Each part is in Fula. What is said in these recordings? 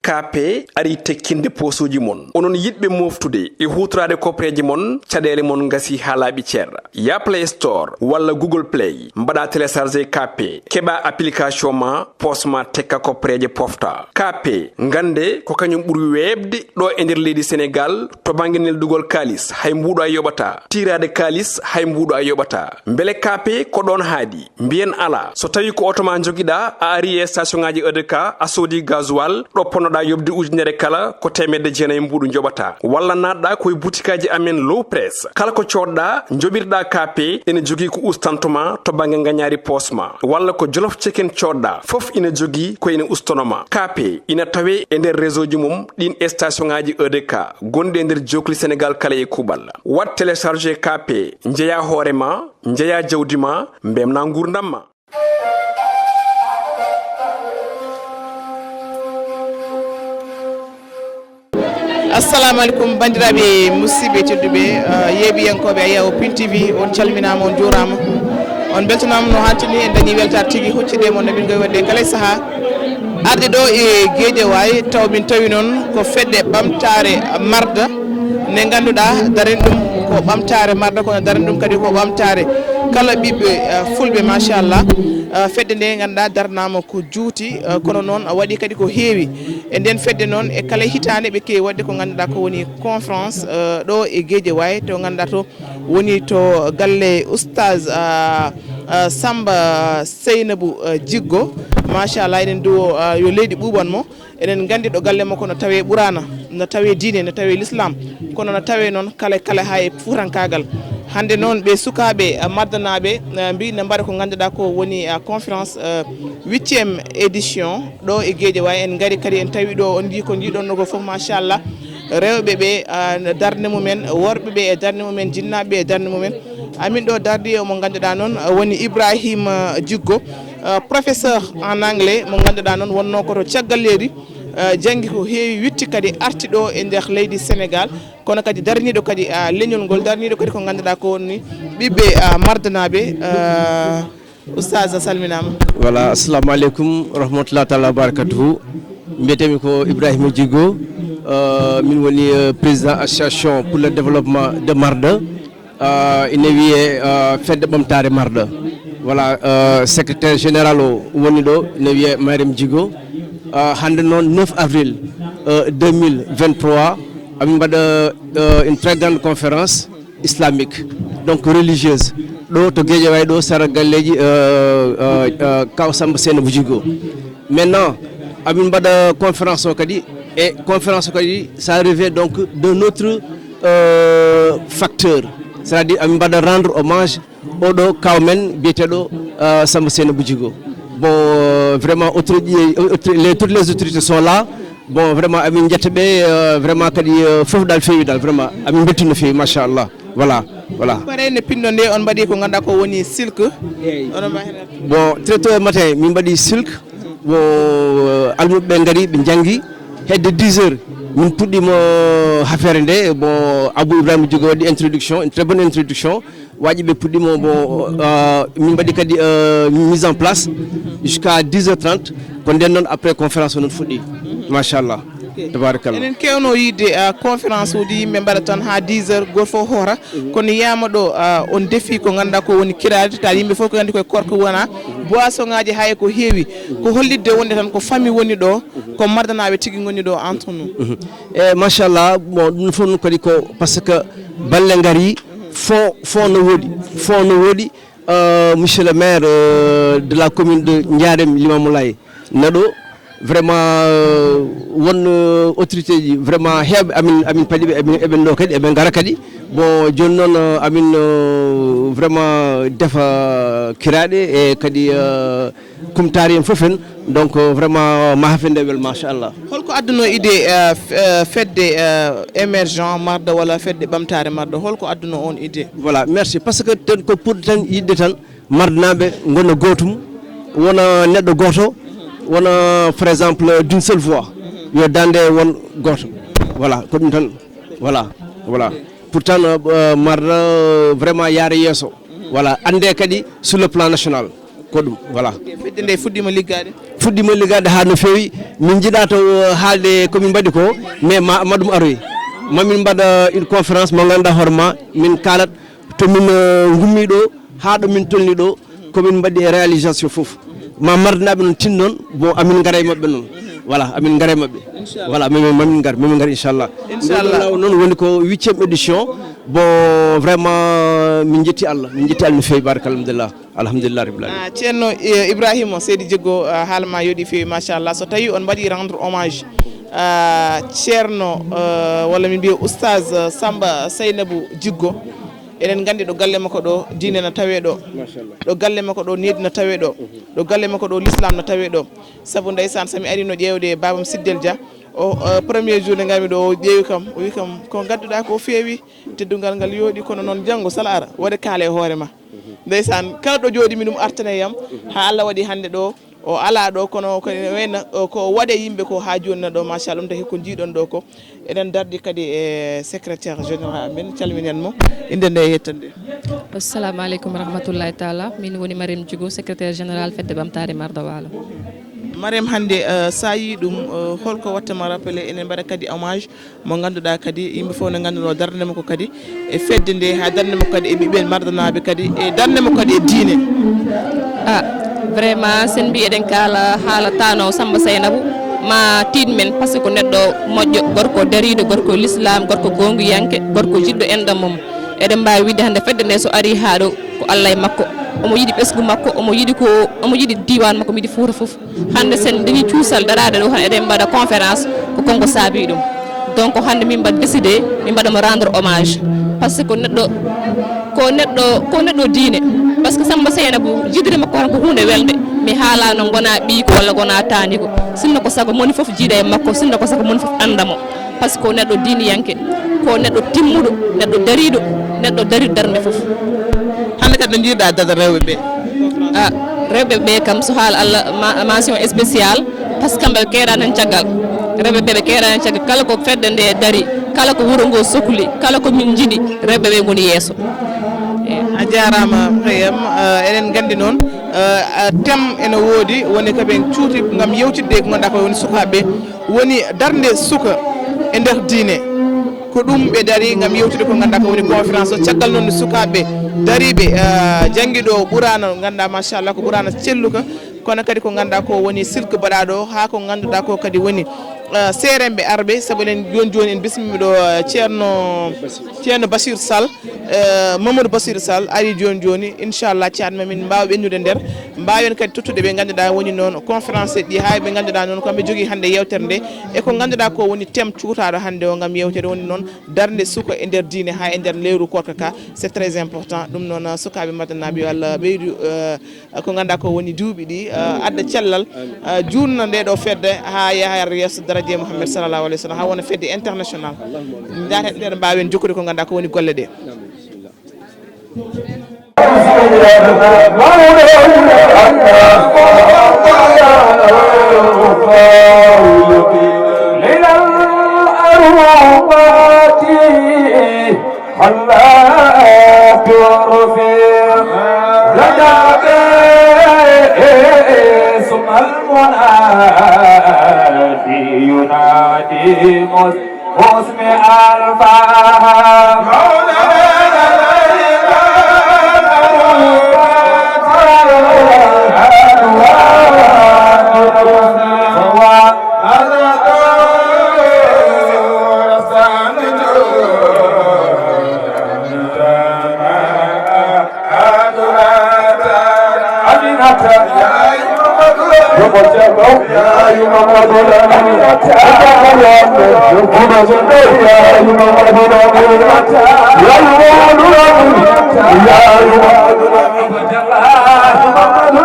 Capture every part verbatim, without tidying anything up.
Kaape arii tekkinde poosuuji mon. Onon yiɗɓe mooftude e huutoraade koppereeje mon, caɗeele mon ngasii haa laaɓi cer. Yah Play Store walla Google Play, mbaɗaa télécharger Kaape, keɓaa application ma, poos ma tekka koppereeje pofta. Kaape, ngannde ko kañum ɓuri weeɓde ɗo e nder leydi Senegaal to bannge neldugol kaalis, hay mbuuɗo a yoɓataa. Tiiraade kaalis, hay mbuuɗo a yoɓataa. Mbele Kaape ko ɗoon haaɗi? Mbiyen alaa. So tawii ko oto ma njogiɗaa, a arii e station ŋaaji E D K, a soodii gasoil, ɗo ponnoɗaa yoɓde ujunere kala, ko teemedde jeenayi mbuuɗu njoɓataa. Walla naatɗaa ko e butikaaji amen Low Press. Kala ko coodɗaa, njoɓirɗaa Kaape, ene jogii ko ustantoo ma to bannge ngañaari poos ma. Walla ko Jolof Chicken coodɗaa, fof ina jogii ko ina ustanoo ma. Kaape ina tawee e nder réseau ji mum ɗiin station ŋaaji E D K gonɗi e nder jookli Senegaal kala e kuuɓal. Waɗ télécharger Kaape, njeyaa hoore ma, njeyaa jawdi ma, mbeltinaa nguurndam ma. Assalamu alaikum, banndiraaɓe musidɓe tedduɓe, eh, yeeɓiyankooɓe Ayawo Pin T V, on calminaama, on njuuraama. On mbeltanaama no hannti ni, en dañii weltaare tigi, huccitde e mon no min ngoy waɗde kala e sahaa. Arde ɗo e Guédiawaye, taw min tawi noon ko fedde ɓamtaare Marda, nde ngannduɗaa darani ɗum ko ɓamtaare Marda, kono darani ɗum kadi ko ɓamtaare kala ɓiɓɓe, eh, fulɓe, machallah. Eh, fedde nde ngannduɗaa daranaama ko juuti, eh, kono noon waɗi kadi ko heewi. E nden fedde noon, e kala hitaande ɓe keewi waɗde ko ngannduɗaa ko woni conférence, eh, ɗo e Guédiawaye, to ngannduɗaa to woni to galle Oustaz, ah, ah, Samba Seynabou, ah, Jiggo. Machallah, eɗen nduwo, ah, yo leydi ɓuuɓan mo. Eɗen nganndi ɗo galle makko no tawee Ɓuraana, no tawee diine, no tawee Lislaam, kono no tawee noon kala kala haa e fuutankaagal. Hannde noon ɓe sukaaɓe, ah, mardanaaɓe, ah, mbi ne mbaɗa ko ngannduɗaa ko woni, ah, conférence, ah, huitième édition ɗo e Guédiawaye. En ngari kadi en tawi ɗo, on njii ko njiiɗon ɗo ko fof, machallah. Rewɓe ɓe, ah, darnde mumen, worɓe ɓe e darnde mumen, jinnaaɓe ɓe e darnde mumen. Amin ɗo dardi e mo ngannduɗaa noon, ah, woni Ibrahima Jiggo, ah, professeur en anglais mo ngannduɗaa noon wonnoo ko to caggal leydi, ah, janngi ko heewi, witti kadi arti ɗo e nder leydi Senegaal, kono kadi daraniiɗo kadi, ah, leñol ngol, daraniiɗo kadi ko ngannduɗaa ko woni ɓiɓɓe, ah, mardanaaɓe, ah, Oustaz, a salminaama. Voilà, assalamu alaikum wa rahmatullahi taala wa barakatuhu. Mbiyetee-mi ko Ibrahima Jiggo, euh, min woni, euh, président association pour le développement de Marda. Euh, ina wiyee, euh, fedde ɓamtaare Marda. Voilà, euh, secrétaire général o woni ɗo, ina wiyee Mariam Jiggo. Euh, hannde noon neuf avril, euh, deux mille vingt-trois, amin mbaɗa, euh, une très grande conférence islamique, donc religieuse, ɗo to Guédiawaye ɗo, sara galleji, euh, euh, euh, Kaw Samba Seynabou Jiggo. Maintenant, amin mbaɗa conférence o kadi, e conférence o kadi, ça revient donc d'un autre, euh, facteur, c'est-à-dire amin mbaɗa rendre hommage oɗo kaw men biyeteɗo, euh, Samba Seynabou Jiggo. Bon, euh, vraiment, autorité, autorité, les, toutes les autorités sont là. Bon, vraiment, amin njetta ɓe, euh, vraiment kadi, euh, fof dal feewi dal, vraiment amin mbelti no feewi, machallah. Voilà, voilà. Pareil, no pinɗon nde, on mbaɗi ko ngannduɗaa ko woni silk. Eyyi. Onon mbaɗi heen? Bon, très tôt matin min mbaɗi silk. Bon, euh, almuɓe ɓe ngari, ɓe njanngi. Hedde dix heures min puɗɗiima hafeere nde. Bon, Abou Ibrahima Jiggo waɗi introduction, une très bonne introduction. Waɗi ɓe puɗɗiima, bon, euh, min mbaɗi kadi, euh, mise en place jusqu'à dix heures trente. Ko nden noon après conférence o noon fuɗɗi. Machallah. Ok. Tabarakallah. Eɗen keewno yiɗde, euh, conférence uji yimɓe mbaɗa tan haa dix heures, gooto fof hoota. Kono yiyaama ɗo, euh, on defi ko ngannduɗaa ko woni kiraaɗe, tawa yimɓe fof ko nganndi koye korka wona. Boisson ŋaaji hay ko heewi. Ko hollitde wonde tan ko famille woni ɗo, ko mardanaaɓe tigi ngoni ɗo entre nous. Mhm. E machallah, bon, ɗum fof noon kadi ko parce que balle ngari, fond, fond no woɗi, fond no woɗi. Euh, monsieur le maire, euh, de la commune de Ndiarème Limamoulaye, naɗo vraiment, euh, won, euh, autorité ji vraiment heewɓe amin, amin paɗi ɓe, amin, eɓen ɗo kadi, eɓe ngara kadi. Bon, jooni noon, euh, amin, euh, vraiment defa kiraaɗe e kadi, euh, kumtaari en fof en. Donc, euh, vraiment, ma hafe nde wel, machallah. Holko adduno idée, euh, f-, euh, fedde, euh, émergent Marda walla fedde ɓamtaare Marda? Holko adduno on idée? Voilà, merci. Parce que tan ko pour tan yiɗde tan mardanaaɓe ngona gootum, wona neɗɗo gooto, wona, par exemple, d'une seule voix. Yo dande won gooto. Voilà, ko ɗum tan. Voilà, voilà. Pourtant, euh, Marda, euh, vraiment yaara yeeso. Voilà, annde kadi sur le plan national. Ko ɗum, voilà. Fedde nde fuɗɗiima liggaade? Fuɗɗiima liggaade haa no feewi. Min njiɗaa to haalde ko min mbaɗi ko, mais ma, ma ɗum aroy. Ma min mbaɗa une conférence mo ngannduɗaa hoore ma, min kaalat to min, eh, ngummi ɗo, haa ɗo min tolni ɗo, ko min mbaɗi e réalisation fof. Ma mardanaaɓe noon tin noon, bon, amin ngara e maɓɓe noon. Voilà, amin ngara e maɓɓe. Inchallah. Voilà, min, min, mamin ngar, mamin ngar, inchallah. Inchallah. Ndun laawol noon woni ko huitième édition. Bon, vraiment, min njetti Allah. Min njetti Allah no feewi, baraka, alhamdulillah. Alhamdulillah rabbil alamin. Ah, Ceerno, eh, Ibrahima Seydi Jiggo, ah, haala ma yooɗi feewi, machallah. So tawi on mbaɗi rendre hommage, ah, Ceerno, eh, walla min mbiya Oustaz, eh, Samba Seynabou Jiggo, eɗen nganndi ɗo galle makko ɗo diine no tawee ɗo. Machallah. Ɗo galle makko ɗo needi no tawee ɗo. Ɗo galle makko ɗo l'islam no tawee ɗo. Sabu ndeysaan, so mi ari no ƴeewde Babam Siddel Dia, o, eh, premier jour nde ngarmi ɗo, o ƴeewi kam, o wi kam, "Ko ngadduɗaa ko feewi, teddungal ngal yooɗi, kono noon janngo so aɗa ara, waɗe kaala e hoore ma." Ndeysaan, kala ɗo jooɗi mi ɗum artane yam, haa Allah waɗi hannde ɗo, o alaa ɗo, kono ko ene wayno, o, ko o waɗe yimɓe ko haa jooni na ɗo, machallah, ɗum taki ko njiiɗon ɗo ko. Eɗen dardi kadi e secrétaire général men, calminen mo, innde nde e yettande. Assalamu aleykum wa rahmatullahi taala. Min woni Mariam Djigo, secrétaire général Fedde Ɓamtaare Marda Waalo. Mariam, hannde, eh, so a yii ɗum, eh, holko watta ma rappelé, enen mbaɗa kadi hommage mo ngannduɗaa kadi yimɓe fof ne ngannduno darnde makko kadi e fedde nde, haa darnde makko kadi e ɓiɓɓe mardanaaɓe kadi, e darnde makko kadi e diine. Ah, vraiment, sen mbi eɗen kaala haala tano Samba Seynabou, ma tiiɗ men, par ce que ko neɗɗo moƴƴo, gorko dariiɗo, gorko l'islam, gorko goonguyanke, gorko jiɗɗo enɗam mum. Eɗen mbaawi wiide hannde fedde nde so ari haa ɗo, ko Allah e makko. Omo yiɗi ɓesngu makko, omo yiɗi ko, omo yiɗi diiwaan makko, omo yiɗi Fuuta fof. Hannde sen dañi cuusal daraade ɗo, hannde eɗen mbaɗa conférence, ko kanko saabi ɗum. Donc hannde min mbaɗ décidé, min mbaɗa mo rendre hommage. Par ce que neɗɗo, ko neɗɗo, ko neɗɗo diine. Par ce que Samba Seynabou, jiddude makko tan ko huunde welde. Mi haalano ngona ɓiyko walla ngona taaniko. Sinno ko sago moni fof jiida e makko, sinno ko sago moni fof annda mo. Par ce que ko neɗɗo diiniyanke, ko neɗɗo timmuɗo, neɗɗo dariiɗo, neɗɗo dariiɗo darnde fof. Hannde kadi no njiiɗa dada rewɓe ɓe? Ah, rewɓe ɓe kam, so haala Allah, ma-, mention spéciale, par ce que kamɓe keeɗani heen caggal. Rewɓe ɓe ɓe keeɗani heen caggal. Kala ko fedde nde dari, kala ko wuro ngo sokli, kala ko min njiɗi, rewɓe ɓe ngoni yeeso. Eh. A jaaraama, Mariam. Eh, eɗen nganndi noon, eh, thème ene woodi, woni ko ɓen cuuti ngam yewtidde ko ngannduɗaa ko woni sukaaɓe. Woni darnde suka e nder diine. Ko ɗum ɓe dari ngam yewtude ko ngannduɗaa ko woni conférence o. Caggal noon, sukaaɓe dariiɓe, eh, janngi ɗo Ɓuraana, ngannduɗaa, machallah, ko Ɓuraana celluka, kono kadi ko ngannduɗaa ko woni silk baɗaaɗo, haa ko ngannduɗaa ko kadi woni, eh, seeremɓe arɓe, sabu enen jooni jooni en bismiima ɗo, eh, Ceerno, Ceerno Bachir Sall. Eh, Mamadou Bassirou Sall ari jooni jooni, inchallah, caat ma min mbaawa ɓennude nder, mbaawen kadi tottude ɓe ngannduɗaa woni noon conférence ɗi, haa ɓe ngannduɗaa noon ko ɓe jogii hannde yewtere nde, e ko ngannduɗaa ko woni thème cuutaaɗo hannde o ngam yewtere woni noon darnde suka e nder diine haa e nder lewru koorka ka, c'est très important. Ɗum noon, sukaaɓe madannaaɓe, yo Allah ɓeydu, eh, ko ngannduɗaa ko woni duuɓi ɗi, eh, adda cellal, eh, juutna nde ɗo fedde haa yaha yeeso daraje Muhammad sallallahu alaihi wa sallam, haa wona fedde international. Njaaten nder mbaawen jokkude ko ngannduɗaa ko woni golle ɗe.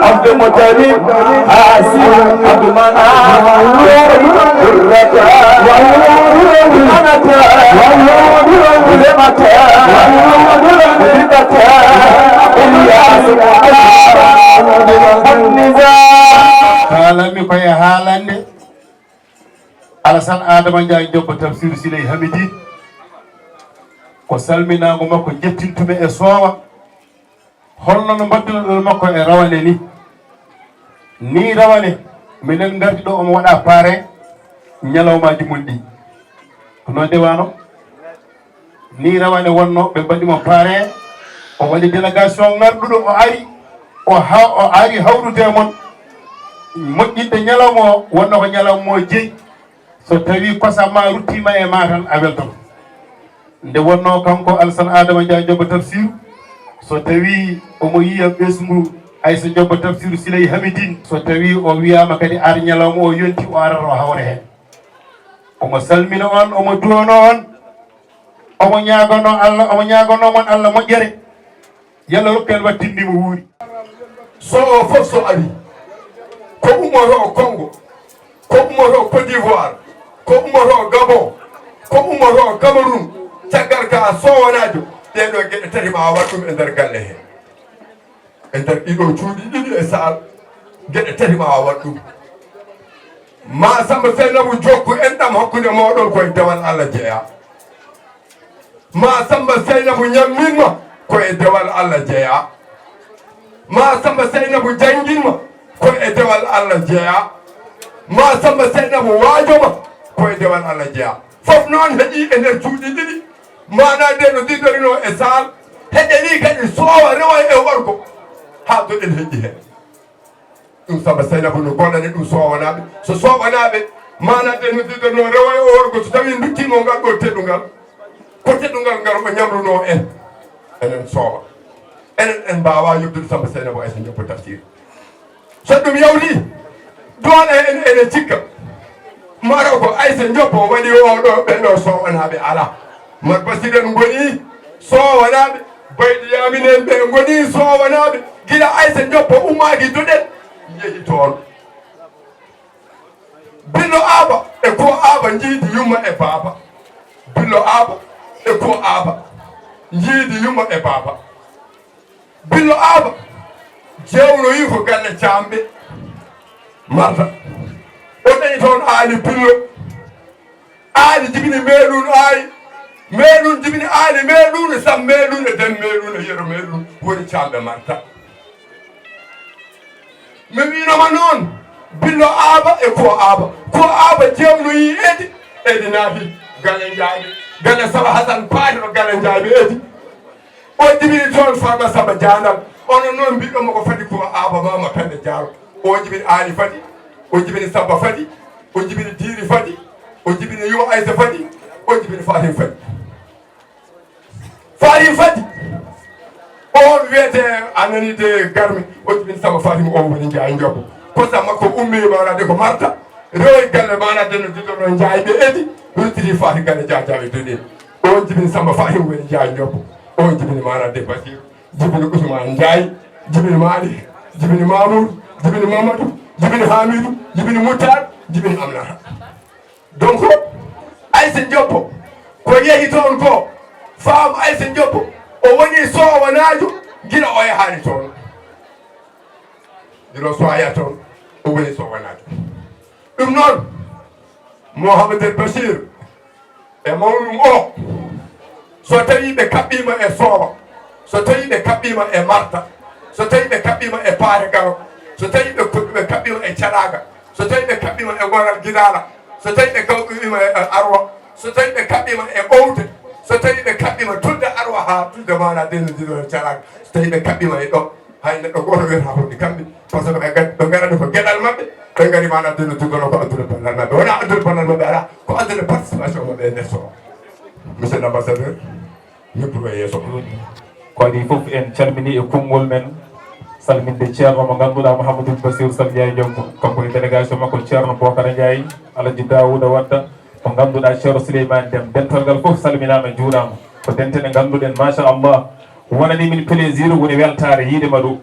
Abdou Moutalib, Haasim, Abdou Manaf, Qurrata, Manata, Hulemata, Mudibata, Ilyas, Annizar. Kaalanmi ko e haalande Alassane Adama Ndiaye, debbo Tafsir Siley Hamidi. Ko salminaango makko njettintumi e Soowa. Holno no mbaɗduno ɗon makko e rawane ni? Ni rawane, minen ngardi ɗo omo waɗa paare ñalawmaaji mon ɗi. Ko noon de wano? Ni rawane wonno, ɓe mbaɗi mo paare, o waɗi délégation ngarɗuɗo, o ari, o ha-, o ari hawrude e mon. Moƴƴinde ñalawma o, wonno ko ñalawma o jeyi. So tawi kosam ma ruttima e ma tan, a weltoto. Nde wonno kanko Alassane Adama Ndiaye Jobba Tafsiru, so tawi omo yiya ɓesngu Aissa Jobba Tafsiru Siley Hamidine, so tawi o wiyama kadi ar ñalawma o yonti, o arata o hawra hen. Omo salmina on, omo duwano on, omo ñagono Allah, omo ñagono mon Allah moƴƴere. Yalla rokku en wattinde mo wuuri. So o fof so ari, ko ummoto Congo, ko ummoto Côte d'Ivoire, ko ummoto Gabon, ko ummoto Cameroun, caggal ka sowanaajo, ɗee ɗoo geɗe tati ma waɗ ɗum e nder galle he. E nder ɗiɗo cuuɗi ɗiɗi e saal, geɗe tati ma waɗ ɗum. Ma Samba Seynabu jokku enɗam hakkunde mooɗon, koye dewal Allah jeyaa. Ma Samba Seynabu ñammin ma, ko e dewal Allah jeyaa. Ma Samba Seynabu janngin ma, ko e dewal Allah jeyaa. Ma Samba Seynabu waajo ma, ko e dewal Allah jeyaa. Fof noon heƴii e nder cuuɗi ɗiɗi. Maanaa nde no diddorinoo e saal, heƴanii kadi soowa rewo e worgo. Haa doɗen heƴii heen. Ɗum Samba Seynabu no gollani ɗum Sowanaaɓe. So Sowanaaɓe, maanaa nde no diddorinoo rewo e worgo, so tawii nduttiima ngal ɗoo teddungal, ko teddungal ngal o ñamrunoo en. Enen Sowa. Enen en mbaawaa yobdude Samba Seynabu Aissa Jobba Tafsiru. So ɗum yawti, doole en ene cikka. Maro ko Aissa Jobba waɗi oo ɗoo, ɓen ɗoo Sowanaaɓe alaa. Mat Basiren ngoni Sowanaaɓe, Baydi Yaamin en ɓe ngoni Sowanaaɓe. Gila Aissa Jobba ummaaki doɗen, yehi toon. Billo Aaba e Koo Aaba njiidi yumma e baaba. Billo Aaba e Koo Aaba njiidi yumma e baaba. Billo Aaba jeewnoyi ko galle Caamɓe Marta. O dañi toon Aali Billo. Aali jibini Meeɗun Aali. Meeɗun jibini Aali Meeɗun e Sam Meeɗun e Dem Meeɗun e Yero Meeɗun woni Caamɓe Marta. Mi wiinoma noon, Billo Aaba e Koo Aaba. Koo Aaba jeewnoyi Edi, Edi naati Gale Njaaɓe. Gale Saba Hasan paati ɗo Gale Njaaɓe Edi. O jibini toon Farba Samba Jaanal. Onon noon mbiɗon mo ko fadi Koo Aaba Maama Penda Jaaro. O jibini Aali Fadi, o jibini Samba Fadi, o jibini Diiri Fadi, o jibini Yuwa Aysa Fadi, o jibini Fatim Fadi. Fatim Fadi. On wiyete a nani de garmi, o jibini Samba Fatim, o woni Njaay Njobbo. Kosam makko ummi maanaa de ko Marta. Rewoy galle maanaa de no diddono Njaay ɓe Edi, ruttiti Fatim galle Jaajaɓe Duni. On jibini Samba Fatim woni Njaay Njobbo. On jibini maanaa de Basiru, jibini Usmaan Njaay, jibini Maalik, jibini Mamour, jibini Mamadou, jibini Hamidou, jibini Moutar, jibini Amnata. Donc, Aissa Jobbo, ko yehi toon ko, faamu Aissa Jobbo, o woni Sowanaajo, gila o yahaani toon. Gila o soyaa toon, o woni Sowanaajo. Ɗum noon, Mouhamadou El Bachir, e mawɗum o, so tawii ɓe kaɓɓiima e Soowa, so tawii ɓe kaɓɓiima e Marta, so tawii ɓe kaɓɓiima e Paare Galo, so tawii ɓe ko-, ɓe kaɓɓiima e Caraaga, so tawii ɓe kaɓɓiima e Goral Gidaala, so tawii ɓe kaɓɓiima e, e Arwa, so tawii ɓe kaɓɓiima e Owde, so tawii ɓe kaɓɓiima tulde Arwa haa tulde maanaa de no diddono Caraaga, so tawii ɓe kaɓɓiima e ɗo, hay neɗɗo gooto wiyata ko ɗi kamɓe, par ce que ɓe gad-, ɓe ngarani ko geɗal maɓɓe, ɓe ngari maanaa de no diddono ko addude ballal maɓɓe. Wonaa addude ballal maɓɓe alaa, ko addude participation maɓɓe e nder Soowa. Monsieur l'ambassadeur, ñuppuɗo e yeeso. Ko adii fof, en calminii e konngol men, salminde ceerno mo ngannduɗaa, Mouhamadou Bassirou Sall Ndiaye Diop, kanko e délégation makko, ceerno Bocara Ndiaye, Alaji Daouda Wadda, mo ngannduɗaa, ceerno Souleymane Dem. Dental ngal fof salminaama, juuraama. Ko dente ɗe ngannduɗen, machallah, wonani min plaisir, woni weltaare yiide ma ɗo.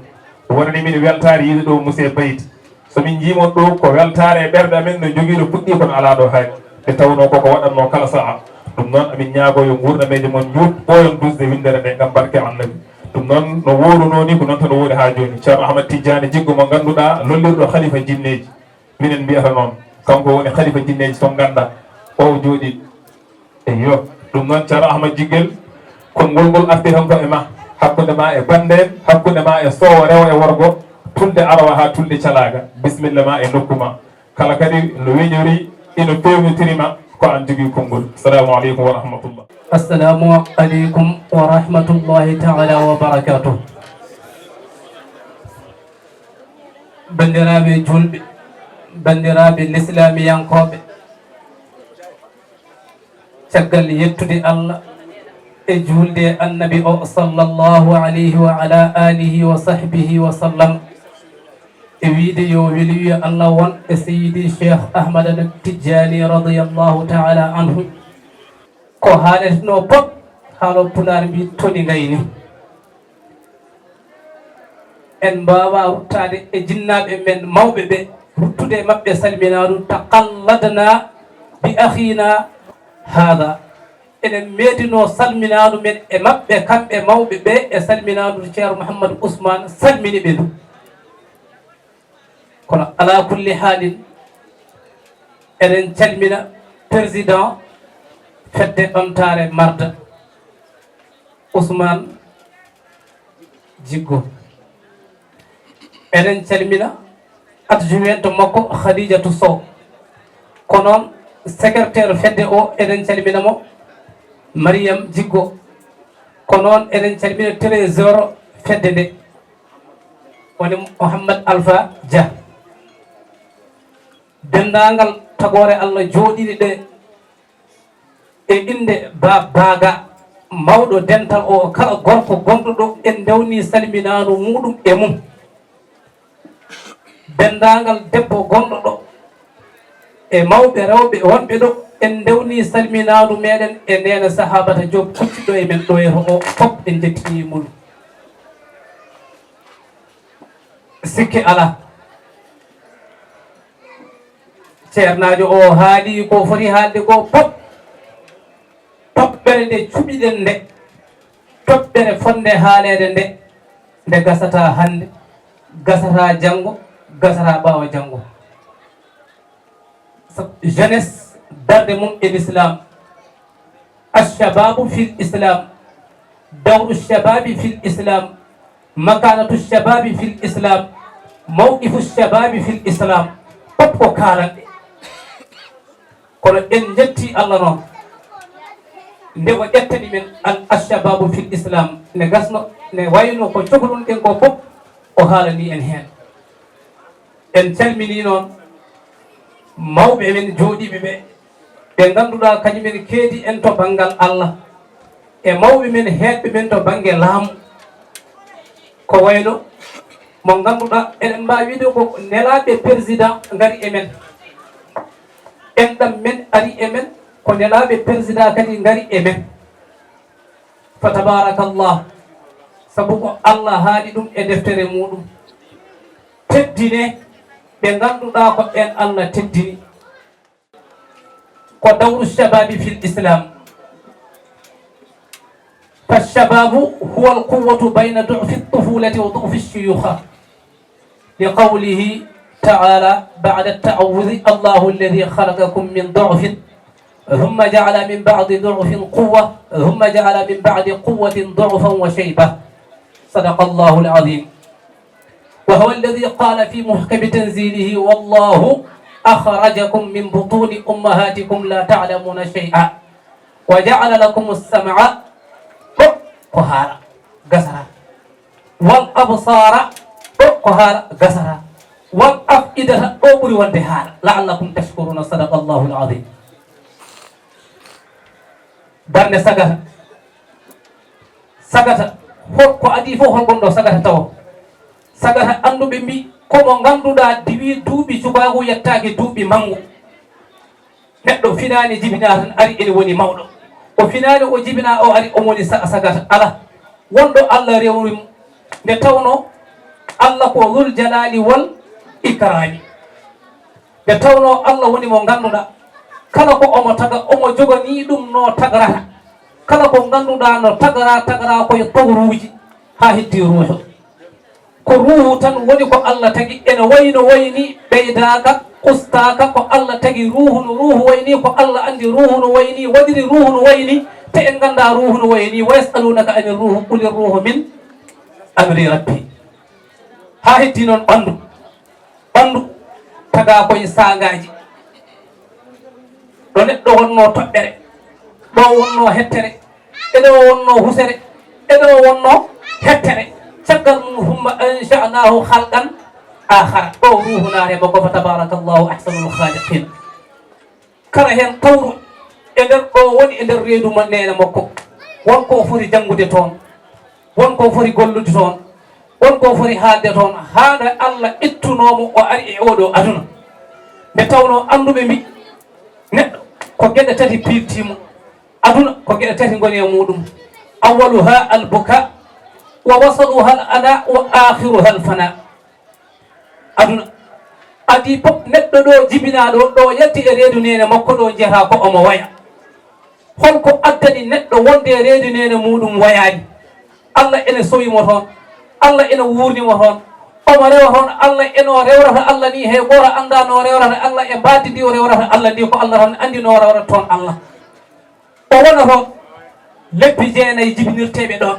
Wonani min weltaare yiide ɗo, monsieur Bayti. So min njii mon ɗo, ko weltaare e ɓerɗe amen no jogii, no fuɗɗii kono alaa ɗo hay. Nde tawnoo koko waɗatnoo kala saha. Ɗum noon, amin ñaagoo yo nguurnameeje mon njuut, ɓooyon duusde winndere nde ngam barke Annabi. Ɗum noon, no woorunoo ni, ko noon tan woori haa jooni. Ceerno Ahmad Tijjaani Jiggo mo ngannduɗaa, lollirɗo halifa jinneeji. Minen mbiyata noon, kanko woni halifa jinneeji to Ngannda, o jooɗii. Eyyo, ɗum noon, Ceerno Ahmad Jiggel, konngol ngol arti tan ko e ma, hakkunde ma e bannde en, hakkunde ma e Soowa rewo e worgo, Tulde Arwa haa Tulde Calaaga, bisimilla ma e nokku ma. Kala kadi no weñori, ino feewnitiri ma, ko aan jogii konngol. Salaamu aleykum wa rahmatullah. Assalamu aleykum wa rahmatullahi taala wa barakatuh. Banndiraaɓe juulɓe, banndiraaɓe lislaamiyankooɓe, caggal yettude Allah e juulde e Annabi o, sallallahu alayhi wa ala alihi wa sahbihi wa sallam, e wiide yo weliyo Allah won e Seydi Cheikh Ahmada Tijjani radiyallahu taala anhu. Ko haaletnoo pop, haalo Pulaar mbi toni ngayni. En mbaawaa ruttaade e jinnaaɓe men mawɓe ɓe, ruttude e maɓɓe salminaandu, taqalladna bi akhina hada. Enen meedinoo salminaandu men e maɓɓe, kamɓe mawɓe ɓe, e salminaandu Ceerno Mouhamadou Ousmane salmini ɓe ndu. Kono alaa kulli haalin, eɗen calmina président fedde ɓamtaare Marda, Ousmane Jiggo. Eɗen calmina adjointe makko, Khadijatou Sow. Ko noon secrétaire fedde o, eɗen calmina mo, Mariam Jiggo. Ko noon eɗen calmina trésor fedde nde, woni Mouhammad Alpha Dia. Denndaangal tagoore Allah jooɗiiɗe ɗe e innde Ba Baaga, mawɗo dental o, kala gorko gonɗo ɗo, en ndewnii salminaandu muuɗum e mum. Denndaangal debbo gonɗo ɗo e mawɓe rewɓe wonɓe ɗo, en ndewnii salminaandu meɗen e neene Sahabata Diop, kuccuɗo e men ɗo e to o, fof en njettinii mum. Sikke alaa, ceernaajo o haali ko foti haalde ko pop. Toɓɓere nde cuɓiɗen nde, toɓɓere fotnde haaleede nde, nde gasataa hannde, gasataa janngo, gasataa ɓaawo janngo. Jeunesse, darnde mum e l'islam. Alshababu fil islam, dawru shababi fil islam, makanatu shababi fil islam, mawqifu shababi fil islam. Pop ko kaalanɗe. Kono en njetti Allah noon, nde o ƴettani men al alshababu fil islam, ne gasno, ne wayno ko cohlunɗen ko pop, o haalani en heen. En calminii noon mawɓe men jooɗiiɓe ɓe, ɓe ngannduɗaa kañum en keedi en to banngal Allah, e mawɓe men heedɓe men to bannge laamu. Ko wayno mo ngannduɗaa eɗen mbaawi wiide ko nelaaɓe président ngari e men. Enɗam men ari e men, ko nelaaɓe président kadi ngari e men. Fa tabarakallah, sabu ko Allah haali ɗum e deftere muɗum. Teddine ɓe ngannduɗaa ko ɓeen Allah teddini. Ko dawru shababi fil islam. Fa shababu huwa al quwwatu bayna du'fi tufulati wa du'fi shuyukha. لقوله تعالى بعد التعوذ: الله الذي خلقكم من ضعف ثم جعل من بعد ضعف قوة ثم جعل من بعد قوة ضعفا وشيبة. صدق الله العظيم. وهو الذي قال في محكم تنزيله: والله أخرجكم من بطون أمهاتكم لا تعلمون شيئا وجعل لكم السمع، ɗo ko haala gasata, wal absara, ɗo ko haala gasata, wal afidata, ɗo ɓuri wonde haala, la'allakum tashkuruna. Sadaqa Allahu al-azim. Darnde sagata, sagata, hol ko adii fof, hol gonɗo sagata tawa? Sagata, annduɓe mbi ko mo ngannduɗaa diwi duuɓi cukaagu yettaaki duuɓi manngu. Neɗɗo finaani jibinaa tan ari ene woni mawɗo. O finaani o jibinaa o ari omo woni sa-, sagata. Alaa. Wonɗo Allah rewri mo. Nde tawnoo Allah ko Zul Jalaali wal Ikraami. Nde tawnoo Allah woni mo ngannduɗaa, kala ko omo taga, omo joganii ɗum no tagrata. Kala ko ngannduɗaa no tagra, tagra ko e tawruuji haa heddi ruuhu. Ko ruuhu tan woni ko Allah tagi, ene wayi no wayi ni, ɓeydaaka, ustaaka, ko Allah tagi ruuhu no ruuhu wayi ni, ko Allah anndi ruuhu no wayi ni, waɗiri ruuhu no wayi ni, te en nganndaa ruuhu no wayi ni. Wa yas'alunaka ani ruuhu, quli ruuhu min amri rabbi. Haa heddi noon ɓanndu. Ɓanndu tagaa ko e saangaaji. Ɗo neɗɗo wonnoo toɓɓere, ɗo wonnoo hettere, e ɗo wonnoo husere, e ɗo wonnoo hettere. Caggal mum, humma ansha'nahu khalqan akhara. Ɗo ruuhu naare makko, fa tabarakallahu ahsanul khaliqin. Kala heen tawru e nder ɗo woni e nder reedu ma neene makko, won ko foti janngude toon, won ko foti gollude toon, won ko foti haalde toon, haa nde Allah ittunoo mo, o ari e oo ɗoo aduna. Nde tawnoo annduɓe mbi, neɗɗo ko geɗe tati piiltii mo, aduna ko geɗe tati ngoni e muuɗum, awwaluha al buka, wa wasaluha al ana, wa akhiruha al fana. Aduna adii fof, neɗɗo ɗo jibinaa ɗo, ɗo yalti e reedu neene makko ɗo, njiyata ko omo waya. Holko addani neɗɗo wonde e reedu neene muuɗum wayaani? Allah ene sowi mo toon, Allah ene wuurni mo toon, omo rewa toon. Allah eno rewrata Allah ni, hay gooto anndaa no rewrata Allah e mbaadi ndi o rewrata Allah ndi, ko Allah tan anndi no rewrata toon Allah. O wona toon, lebbi jeenayi jibinirteeɓe ɗoon,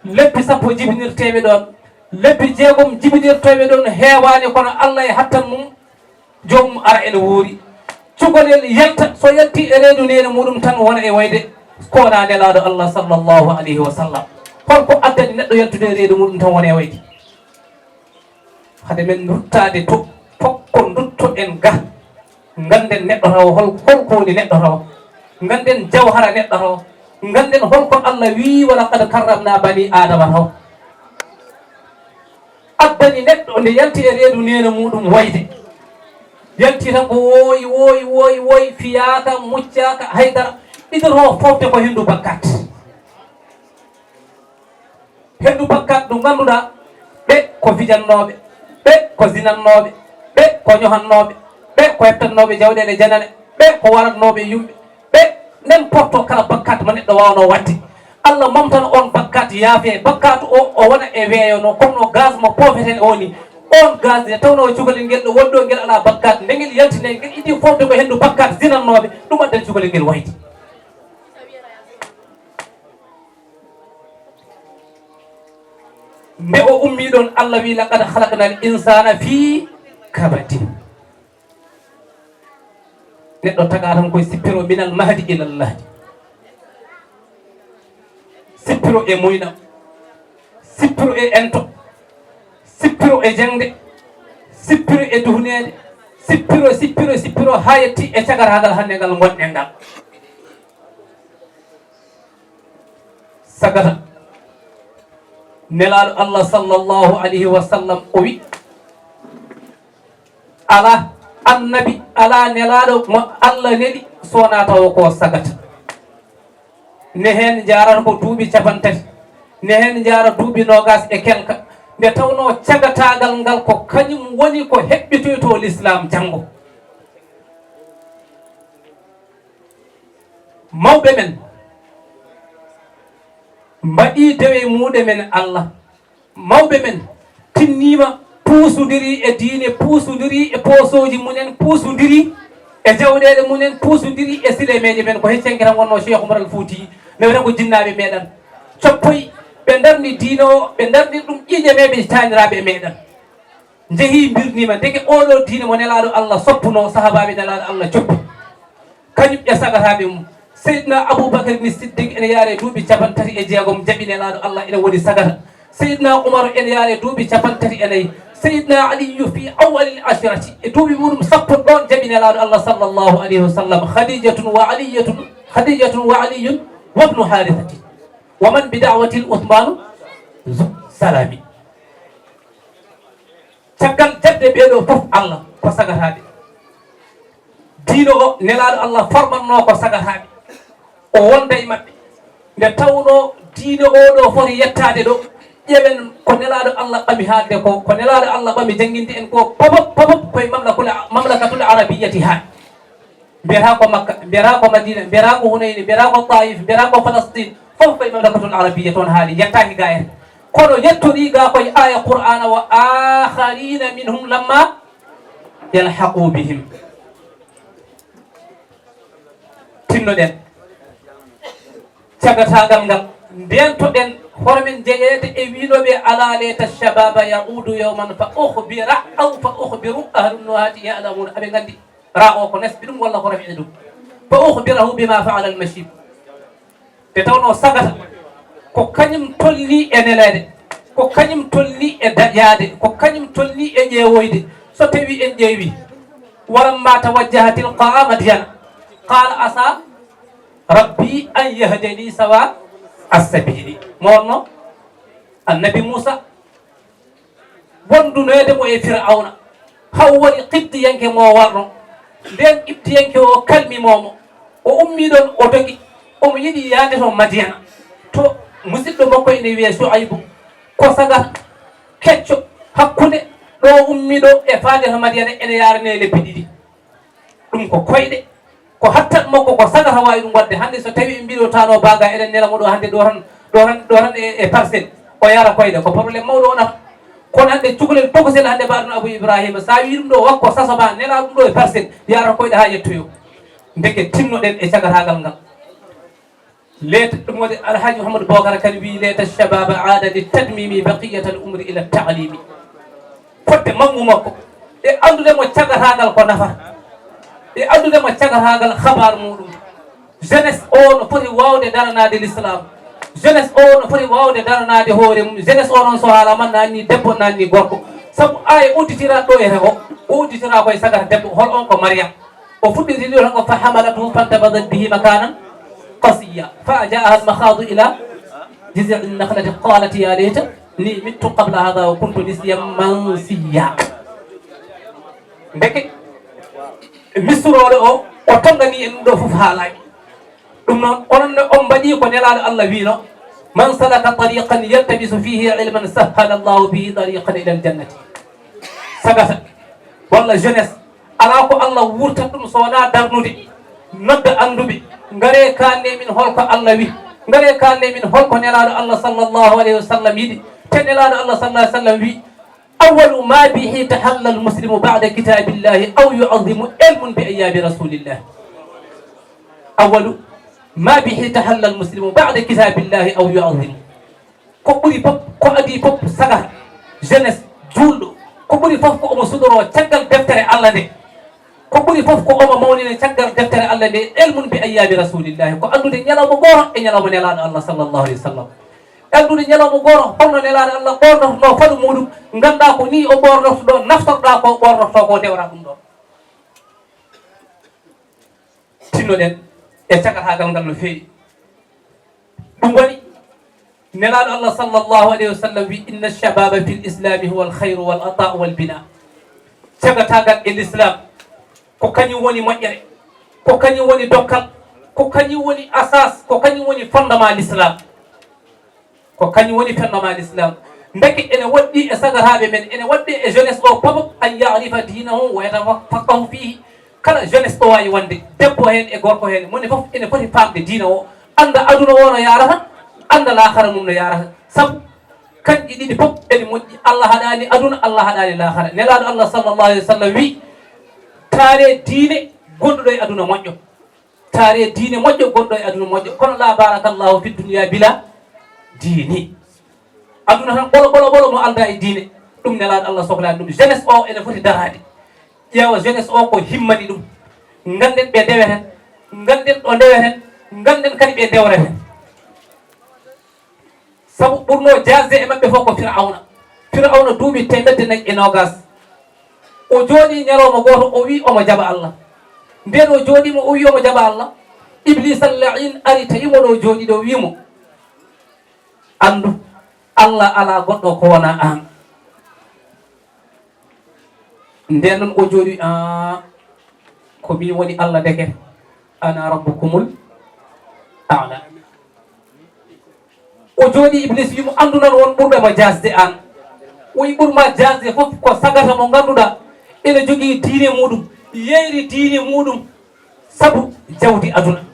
lebbi sappo jibinirteeɓe ɗoon, lebbi jeegom jibinirteeɓe ɗoon heewaani, kono Allah e hattan mum, joomum ara ene wuuri. Cukalel yalta, so yalti e reedu neene muuɗum tan wona e wayde, ko wonaa Nelaaɗo Allah sallallahu alayhi wa sallam. Holko addani neɗɗo yaltude e reedu muuɗum tan wona e wayde? Hade men ruttaade to, fokko ndutto en ga. Ngannden neɗɗo tawo, hol, holko woni neɗɗo tawo. Ngannden jawhara neɗɗo tawo. Ngannden holko Allah wii, "Wa laqad karramna bani Adama" tawo. Addani neɗɗo nde yalti e reedu neene muuɗum wayde. Yalti tan ko wooyi, wooyi, wooyi, wooyi, fiyaaka, muccaaka, haydara. Idoro fowte ko henndu bakkat. Henndu bakkat ndu ngannduɗaa, ɓe ko fijannooɓe, ɓe ko zinannooɓe, ɓe ko ñohannooɓe, ɓe ko heɓtannooɓe jawɗeele janane, ɓe ko waratnooɓe yumɓe, ɓe n'importe kala bakkat mo neɗɗo waawnoo waɗde. Allah momtana on bakkat, yaafe bakkat o, o wona e weeyo no, comme no gaz mo poofeten o ni. On gaz nde tawnoo cukalel ngel ɗo woni ɗo, ngel alaa bakkat, nde ngel yalti nde, ngel idii fowde ko henndu bakkat zinannooɓe, ɗum addani cukalel ngel wayde. Nde o ummii ɗoon, Allah wii, "Laqad khalaqnal insana fii kabadin." Neɗɗo tagaa tan koye sippiro, minal mahdi ilal lahdi. Sippiro e muynam, sippiro e ento, sippiro e jaŋde, sippiro e duhneede, sippiro, sippiro, sippiro, haa yetti e cagataagal hannde ngal ngonɗen ngal. Sagata. Nelaaɗo Allah sallallahu alayhi wa sallam o wi, alaa annabi, alaa nelaaɗo mo Allah neli so wonaa tawo ko sagata. Ne heen njaarata ko duuɓi capantati, ne heen njaara duuɓi noogaas e kelka, nde tawnoo cagataagal ngal ko kañum woni ko heɓɓitoytoo lislaam janngo. Mawɓe men mbaɗii dewe muuɗe men Allah. Mawɓe men tinniima, puusondirii e diine, puusondirii e poosooji mumen, puusondirii e jawɗeele mumen, puusondirii e silemeeje men. Ko hecci hanki tan wonnoo Cheikh Oumar Al Fouti, ne wiyata ko jinnaaɓe meeɗan coppoyi, ɓe ndarni diine o, ɓe ndarni ɗum ƴiiƴam e ɓe taaniraaɓe meeɗan. Njehii, mbirniima, ndeke oo ɗoo diine mo Nelaaɗo Allah soppunoo, sahaabaaɓe Nelaaɗo Allah coppi, kañum e sagataaɓe mum. Seydina Abubakar ni Siddiq ene yaare duuɓi capantati e jeegom, jaɓi Nelaaɗo Allah, ene woni sagata. Seydina Umaru ene yaare duuɓi capantati e nayi. Seydina Aliyu fi awwalil ashirati, e duuɓi muɗum sappo ɗoon, jaɓi Nelaaɗo Allah sallallahu alayhi wa sallam. Khadijatun wa Aliyatun, Khadijatun wa Aliyun wabnu Harithati. Wa man bi da'watil Uthmanu zu salami. Caggal jaɓde ɓee ɗoo fof Allah, ko sagataaɓe. Diine o, Nelaaɗo Allah formannoo ko sagataaɓe, o wonda e maɓɓe. Nde tawnoo diine oo ɗoo foti yettaade ɗo, ƴeewen ko Nelaaɗo Allah ɓami haalde ko, ko Nelaaɗo Allah ɓami jannginde en ko, pop, pop, pop, koye mamlakul-, mamlakatul arabiyyati haaɗi. Mbiyata ko Makka, mbiyata ko Madina, mbiyata ko Hunayni, mbiyata ko Taif, mbiyata ko Falastin, fof koye mamlakatul arabiyya toon haali, yettaaki ga en. Kono yettorii ga koye aaya Qur'aana, "Wa akharina minhum lamma yalhaqu bihim." Tinnoɗen cagataagal ngal, ndeentoɗen Hoto men jeyeede e wiinooɓe, "Alaa leyta shababa yaudu yawman fa ukhbira aw fa ukhbiru ahlu nuhati ya'lamun." Aɓe nganndi ra o ko nasbi ɗum walla ko rafiɗe ɗum. "Fa ukhbirahu bima fa'ala al-mashib." Nde tawnoo sagata ko kañum tolnii e neleede, ko kañum tolnii e daƴaade, ko kañum tolnii e ƴeewoyde. So tawii en ƴeewii, "Walamma tawajjaha tilqaa madyana, qala asa rabbi an yahdiyani sawa as-sabili." Mo wonno Annabi Muusa wondunoyde mo e Firawna, haw woni Qibtiyanke mo warno. Nden Qibtiyanke o kalmimoo mo, o ummii ɗon, o dogi, omo yiɗi yahde to Madiyana, to musidɗo makko ene wiyee Suaybu, ko sagar kecco hakkunde ɗo ummiɗo e faade to Madiyana, ene yaarane lebbi ɗiɗi. Ɗum ko koyɗe, ko hattat makko, ko sagata waawi ɗum waɗde. Hannde so tawii en mbiɗo tano baaga, eɗen nela mo ɗo hannde, ɗo tan, ɗo tan, ɗo tan e, e Parcelles, o yara koyɗe, ko problème mawɗo wonata. Kono hannde cukalel tokosel hannde mbaɗono Abou Ibrahima, sa wii ɗum ɗo wakko saso ma, nela ɗum ɗo e Parcelles, yara koyɗe haa yettoyo. Ndeke tinnoɗen e cagataagal ngal. Leyta ɗum waɗi Alhaji Mouhamadou Bokara Kane wii, "Leyta shababa aada li tadmimi baqiyata al umri ila taalimi." Fodde manngu makko e anndude mo cagataagal ko nafata, e anndude mo cagataagal habaar muɗum. Jeunesse o no foti waawde daranaade l'islam. Jeunesse o no foti waawde daranaade hoore mum. Jeunesse o noon, so haala man naanni debbo, naanni gorko. Sabu aaya udditira ɗo e rego, o udditira koye sagata debbo, hol on ko Mariam. O fuɗɗiti ɗo tan ko, "Fa hamalathu fantabadat bihi makanan qasiyya. Fa jaaha al makhadu ila jiz'i nakhlati qalat ya laytani mittu qabla hadha wa kuntu nasiyan mansiyya." Ndeke, misrooɗo o, o tonngani en ɗum ɗo fof haalaaki. Ɗum noon, onon ne on mbaɗi ko Nelaaɗo Allah wiino, "Man salaka tariqan yaltamisu fihi ilman sahhala Allahu bihi tariqan ila al jannati." Sagata, walla jeunesse, alaa ko Allah wurtat ɗum so wonaa darnude, nodda annduɓe, ngaree kaalne min holko Allah wi, ngaree kaalne min holko Nelaaɗo Allah sallallahu alayhi wa sallam yiɗi. Te Nelaaɗo Allah sallallahu alayhi wa sallam wi, "Awwalu ma bihi tahalla al muslimu ba'da kitabillahi aw yu'azzimu ilmun bi ayyabi rasulillah." Awwalu ma bihi tahalla al muslimu ba'da kitabillahi aw yu'azzimu. Ko ɓuri fof, ko adii fof saga jeunesse juulɗo, ko ɓuri fof ko omo suɗoroo caggal deftere Allah nde. Ko ɓuri fof ko omo mawnina caggal deftere Allah nde, ilmun bi ayyabi rasulillahi, ko anndude ñalawma gooto e ñalawma Nelaaɗo Allah sallallahu alayhi wa sallam. Anndude ñalawma gooto, holno Nelaaɗo Allah ɓoornotonoo fadu muɗum, nganndaa ko nii o ɓoornotonoo, naftorɗaa ko, ɓoornotoo ko, ndewraa ɗum ɗoon. Tinnoɗen e cagataagal ngal no feewi. Ɗum waɗi Nelaaɗo Allah sallallahu alayhi wa sallam wi, "Inna shababa fil islami huwa al khayru wal ata'u wal bina." Cagataagal e l'islam ko kañum woni moƴƴere, ko kañum woni dokkal, ko kañum woni asas, ko kañum woni fondement l'islam. Ko kañum woni fondement l'islam. Ndeke ene waɗɗi e sagataaɓe men, ene waɗɗi e jeunesse o fof, an ya'rifa dinahu wa yatafaqqahu fihi. Kala jeunesse ɗo waawi wonde, debbo heen e gorko heen, moni fof ene foti faamde diina o, annda aduna o no yaarata, annda laakara mum no yaarata. Sabu kanƴe ɗiɗi fof ene moƴƴi, Allah haɗaani aduna, Allah haɗaani laakara. Nelaaɗo Allah sallallahu alayhi wa sallam wi, "Taare diine gonɗuɗo e aduna moƴƴo, taare diine moƴƴo gonɗo e aduna moƴƴo, kono la barakallahu fi dunya bila diini." Aduna tan ɓolo, ɓolo, ɓolo mo alda e diine, ɗum Nelaaɗo Allah sohlaani ɗum. Jeunesse o ene foti daraade. Ƴeewa jeunesse o ko himmani ɗum. Ngannden ɓe ndeweten, ngannden ɗo ndeweten, ngannden kadi ɓe ndewreten. Sabu ɓurnoo jaasde e maɓɓe fof ko Firawna. Firawna duuɓi teemedde nayi e noogaas. O jooɗii ñalawma gooto, o wii omo jaɓa Allah. Ndeen o jooɗiima, o wii omo jaɓa Allah. Ibliisa al-la'iin ari, tawi mo ɗo jooɗii ɗo, wii mo, "Anndu, Allah alaa goɗɗo ko wonaa aan." Nden noon o jooɗi, "Aa, ko miin woni Allah ndeke, ana rabbukumul a'la." O jooɗi, Iblis wi mo, "Anndu noon won ɓurɓe ma jaasde aan." O wi, "Ɓur ma jaasde fof ko sagata mo ngannduɗaa ene jogii diine muuɗum, yeeyri diine muuɗum sabu jawdi aduna,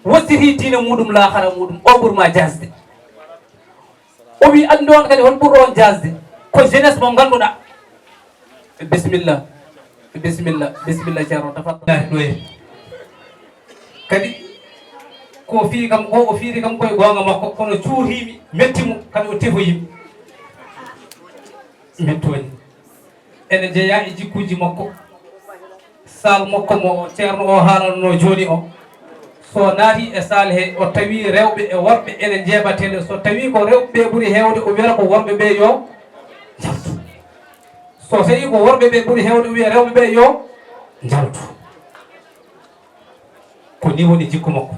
wasitii diine muuɗum, laakara muuɗum, o ɓur ma jaasde." O wi, "Anndu on kadi hol ɓurɗo on jaasde? Ko jeunesse mo ngannduɗaa." Bisimilla, bisimilla, bisimilla, Ceerno, tafaddal. Ɗo e kadi Ko o fii kam ko, o fiiri kam koye goonga makko, kono cuurii mi, metti mo, kadi o tefoyi mi. Min tooni. Ene jeyaa e jikkuuji makko. Saal makko mo ceerno o haalanno jooni o, so naati e saal he, o tawi rewɓe e worɓe ene njeeɓa tele. So tawi ko rewɓe ɓe ɓuri heewde, o wiyata ko worɓe ɓe yo njaltu. So tawi ko worɓe ɓe ɓuri heewde, o wiya rewɓe ɓe yo njaltu. Ko ni woni jikku makko.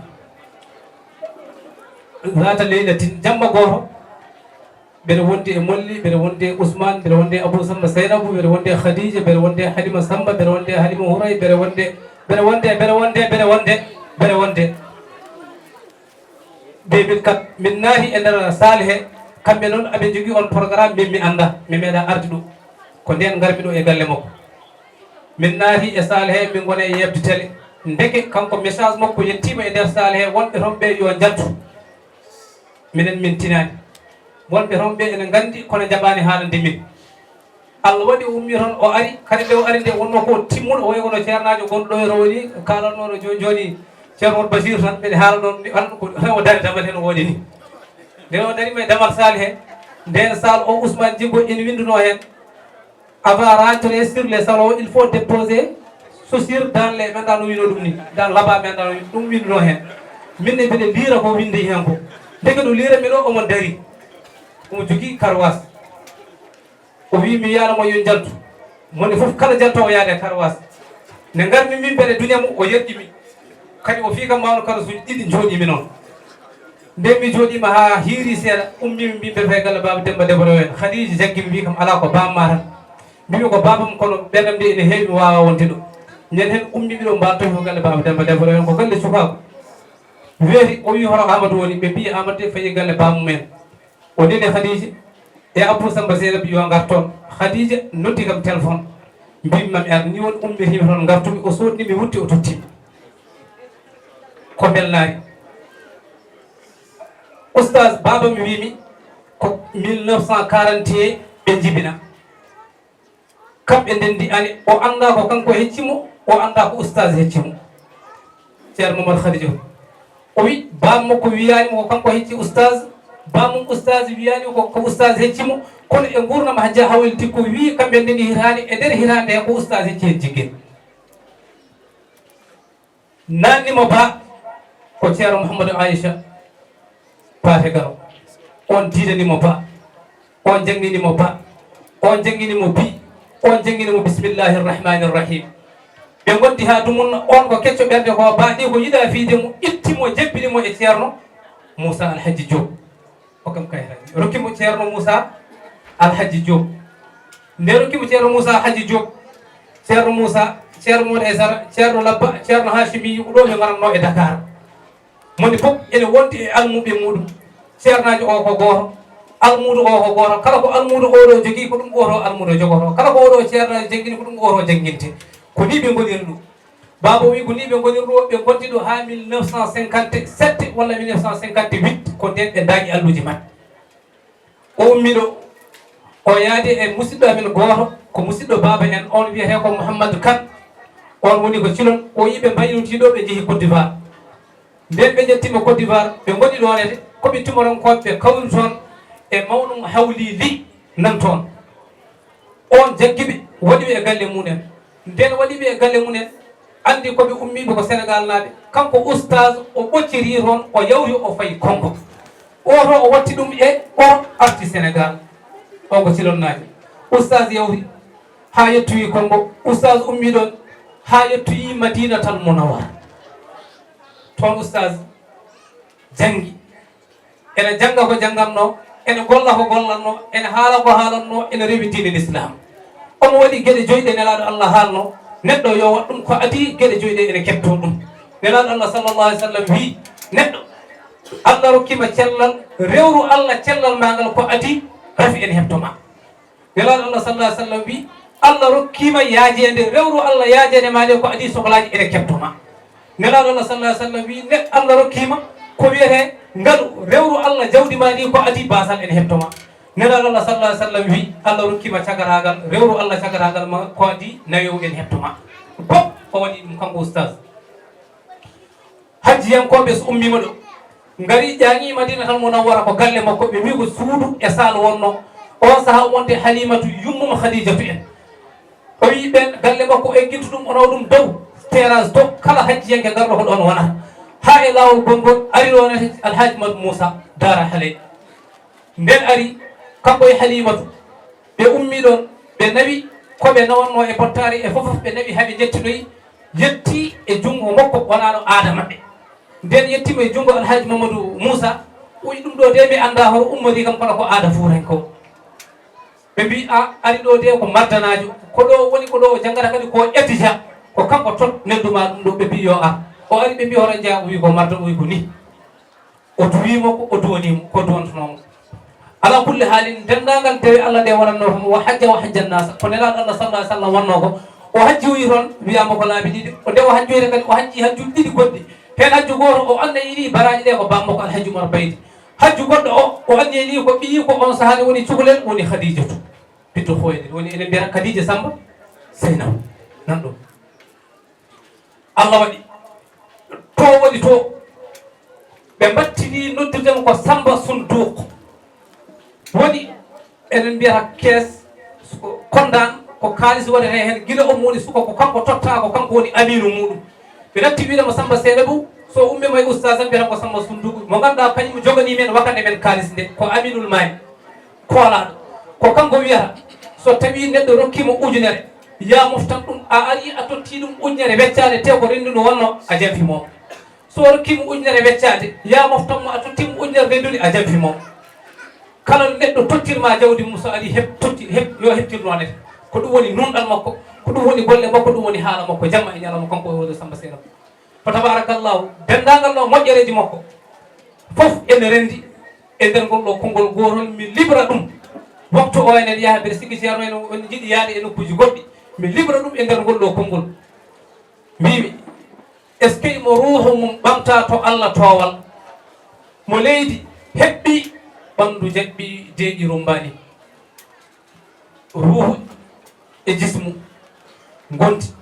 Zaata leylatin, jamma gooto, mbeɗa wondi e Molli, mbeɗa wondi e Ousmane, mbeɗa wondi e Abou Samba Seynabou, mbeɗa wondi e Khadija, mbeɗa wondi e Halima Samba, mbeɗa wondi e Halima Houray, mbeɗa wondi, mbeɗa wondi, mbeɗa wondi, mbeɗa wondi, mbeɗa wondi. Deux mille quatre, min naati e nder salle he, kamɓe noon aɓe njogii on programme, min mi annda, mi meeɗa arde ɗo. Ko ndeen ngarmi ɗo e galle makko. Min naati e salle he, min ngoni e yeɓde télé. Ndeke kanko message makko yettiima e nder salle he, wonɓe toon ɓe yo njaltu. Minen min tinaani. Wonɓe toon ɓe ene nganndi, kono njaɓaani haalande min. Allah waɗi o ummii toon, o ari, kadi nde o ari nde, wonno ko timmuɗo, o wayi kono ceernaajo gonɗo ɗo e Rooni, kaalatnooɗo jooni jooni, Ceerno Basiir tan, mbeɗa haala ɗoon, mi anndu ko tan o dari damal heen o waɗi ni. Nde o dariima e damal salle he, ndeen salle o Ousmane Djigo ene winndunoo heen, avant rentrer sur les salons, il faut déposer chaussure dans les, mi anndaa no wiynoo ɗum ni, dans là-bas, mi anndaa no wiy-, ɗum winndunoo heen. Min ne mbiɗa liira ko winndi heen ko. Ndeke ɗo liiranmi ɗo, omo darii. Omo jogii karwaas. O wii mi wiyano mo yo njaltu. Moni fof kala jaltoowo yaade e karwaas. Nde ngarmi min mbeɗa duña mo, o yerƴi mi. Kadi o fii kam mawno karwasuuji ɗiɗi njooɗii mi noon. Nde mi jooɗiima haa hiiri seeɗa, ummii mi mbiimi mbeɗa fay galle Baaba Demba Debbo Rewo en. Khadija jaggi mi wii kam alaa ko baam maa tan. Mbiimi ko baabam kono ɓerdam nde ene heewi mi waawaa wonde ɗo. Ñande heen ummii mi ɗo mbaal toon ko galle Baaba Demba Debbo Rewo en, ko galle cukaagu. Weeti o wii hoto Amadou woni, ɓe mbii Amadou de fayi galle baamum en. O neli Khadija e Abou Samba Zeynab yo ngar toon. Khadija noddi kam téléphone. Mbiimi ma mi ar, ni woni ummirtimi toon ngartumi, o soodni mi wutte o totti mi. Ko mbelnaari. Oustaz, baaba mi wii mi ko mille neuf cent quarante et un ɓe njibina. Kamɓe ndenndi ani, o anndaa ko kanko hecci mo, o anndaa ko oustaz hecci mo. Ceerno Momar Khady Diop. O wi, baam makko wiyaani mo ko kanko hecci oustaz, baamum oustaz wiyaani ko, ko oustaz hecci mo, kono e nguurndam Hajja Hawel Dikko wii kamɓe ndenndi hitaande, e nder hitaande he ko oustaz hecci heen jiggel. Naatni mo ba, ko Ceerno Mouhamadou Aïcha Paate Garo. On diidani mo ba, on janngini mo ba, on janngini mo bi, on janngini mo bismillahi rahmani rahim. Ɓe ngondi haa dumunna, on ko kecco ɓernde ko baaɗi ko yiɗa fiide mo, itti mo, jebbini mo e Ceerno Moussa Alhaji Diop. O kam kay tan. Rokki mo Ceerno Moussa Alhaji Diop. Nde rokki mo Ceerno Moussa Alhaji Diop, Ceerno Moussa, Ceerno Modu Aysara, Ceerno Labba, Ceerno Hachimi, ko ɗo ɓe ngonatno e Dakar. Moni fof ene wondi e almuɓe muɗum. Ceernaajo o ko gooto, almuudo o ko gooto. Kala ko almuudo oɗo jogii, ko ɗum oto almuudo jogotoo. Kala ko oɗo ceernaajo janngini, ko ɗum oto jannginte. Ko ni ɓe ngoniri ɗum. Baaba o wi ko ni ɓe ngoniri ɗo, ɓe ngondi ɗo haa mille neuf cent cinquante-sept walla mille neuf cent cinquante-huit, ko nden ɓe ndaaƴi alluuji maɓɓe. O ummi ɗo, o yaadi e musidɗo amen gooto, ko musidɗo baaba en, on wiyetee ko Mouhamadou Kane, on woni ko Cilon, o yi ɓe mbaynotii ɗo, ɓe njehi Côte d'Ivoire. Nden ɓe njettiima Côte d'Ivoire, ɓe ngoni ɗoon ede, ko ɓe Tumarankooɓe, ɓe kawri toon e mawnum Hawli Li nan toon. On jaggi ɓe, waɗi ɓe e galle mum en. Nden waɗi ɓe e galle mum en, anndi ko ɓe ummiiɓe ko Senegal naaɓe. Kanko oustaz o ɓocciri toon, o yawti o fayi Kongo. O to o watti ɗum e o arti Senegal. O ko Cilon naajo. Oustaz yawti haa yettoyi Kongo. Oustaz ummi ɗoon haa yettoyi Madinatal Munawwara. Toon oustaz janngi. Ene jannga ko janngatno, ene golla ko gollatno, ene haala ko haalatno, ene rewi diine l'islam. Omo waɗi geɗe joyi ɗe Nelaaɗo Allah haalno, neɗɗo yo waɗ ɗum ko adii, geɗe joyi ɗe ene keɓtoo ɗum. Nelaaɗo Allah sallallahu alaihi wasallam wii, neɗɗo, Allah rokkiima cellal, rewru Allah cellal maa ngal ko adii, rafi ene heɓto ma. Nelaaɗo Allah sallallahu alaihi wasallam wii, Allah rokkiima yaajeende, rewru Allah yaajeende maa nde ko adii soklaaji ene keɓto ma. Nelaaɗo Allah sallallahu alaihi wasallam wii, ne Allah rokkiima ko wiyetee ngalu, rewru Allah jawdi maa ndi ko adii baasal ene heɓto ma. Nelaaɗo Allah sallallahu alaihi wasallam wii, Allah rokkiima cagaraagal, rewru Allah cagaraagal ma ko adii naweewu ene heɓto ma. Bob o waɗi ɗum kanko oustaz. Hajjiyankooɓe so ummiima ɗo, Ngari ƴaŋi Madinatal Munawwara, ko galle makko, ɓe mbi ko suudu e saal wonno. On saha o wonde Halimatu yummum Khadijatu en. O wi ɓen galle makko eggintu ɗum, o nawa ɗum dow terrasse to, kala hajjiyanke garɗo ko ɗon wona. Ha e laawol gongol ari ɗon e Alhaji Madu Moussa Dara Haley. Nden ari kanko e Halimatu, ɓe ummi ɗon, ɓe nawi ko ɓe nawanno e pottari e fof, ɓe nawi ha ɓe jettinoyi, yetti e jungo makko, wonano aada maɓɓe. Nden yettima e jungo Alhaji Mamadou Moussa, o wi ɗum ɗo de mi anda horo ummori kam, kono ko aada fuuranko. Ɓe mbi a ari ɗo de ko mardanaajo, ko ɗo woni, ko ɗo o janngata kadi ko étudiant, ko kanko tot nelduma ɗum ɗo, ɓe mbi yo ar. O ari ɓe mbi hoto jeya, o wi ko marda, o wi ko ni. O duwimo ko, o duwanimo ko duwantunoo mo. Ala kulli haalin, denndaangal dewe Allah ɗe waɗannoo toon, wa hajja wa hajja nnaasa, ko Nelaaɗo Allah sallallahu alaihi wasallam wannoo ko, o hajjoyi toon, wiyaama ko laabi ɗiɗi, o nde o hajjoyta kadi, o hajji hajjuuji ɗiɗi goɗɗi. Heen hajju gooto, o annayini baraaji ɗe ko bammakko Alhaji Umar Baydi. Hajju goɗɗo o, o annayini ko ɓiyi ko on sahaa ne woni cukalel, woni Khadijatu bintu Khuwaylid, woni enen mbiyata Khadija Samba Seynabu. Nan ɗo. Allah waɗi to waɗi to, ɓe mbattini noddirde mo ko Samba Sunduq. Woni enen mbiyata kees, ko kondaan, ko kaalis waɗete heen, gila on woni suka, ko kanko totta, ko kanko woni amiinu muɗum. Ɓe natti wiide mo Samba Seynabu, so ummima e ustaas am mbiyata ko Samba Sunduq, mo ngannduɗaa kañum joganii men wakande men kaalis nde, ko amiinul maali. Koolaaɗo, ko kanko wiyata, so tawii neɗɗo rokkiima ujunere, ya moftan ɗum, a arii a tottii ɗum ujunere weccaande, te ko renndu ndu wonno, a janfi mo. So o rokkiima ujunere weccaande, ya moftan mo, a tottii mo ujunere renndu ndi, a janfi mo. Kala neɗɗo tottirma jawdi mum, so arii, heɓ-, totti-, heɓ-, yo heɓtir noon ne. Ko ɗum woni nunɗal makko, ko ɗum woni golle makko, ɗum woni haala makko, jamma e ñalawma, kanko o woni Samba Seynabu. Fa tabarakallahu, denndaangal ɗo moƴƴereeji makko fof ene renndi e nder ngol ɗo konngol gootol, mi libra ɗum. Waktu o enen yaha, mbeɗa sikki Ceerno en on njiɗi yaade e nokkuuji goɗɗi, mi libra ɗum e nder ngol ɗo konngol. Mbimi, est-ce que mo ruuhu mum ɓamta to Allah toowal, mo leydi heɓɓi, ɓanndu jaɓɓi, deeƴi rumbaani? Ruuhu e jismu ngonti.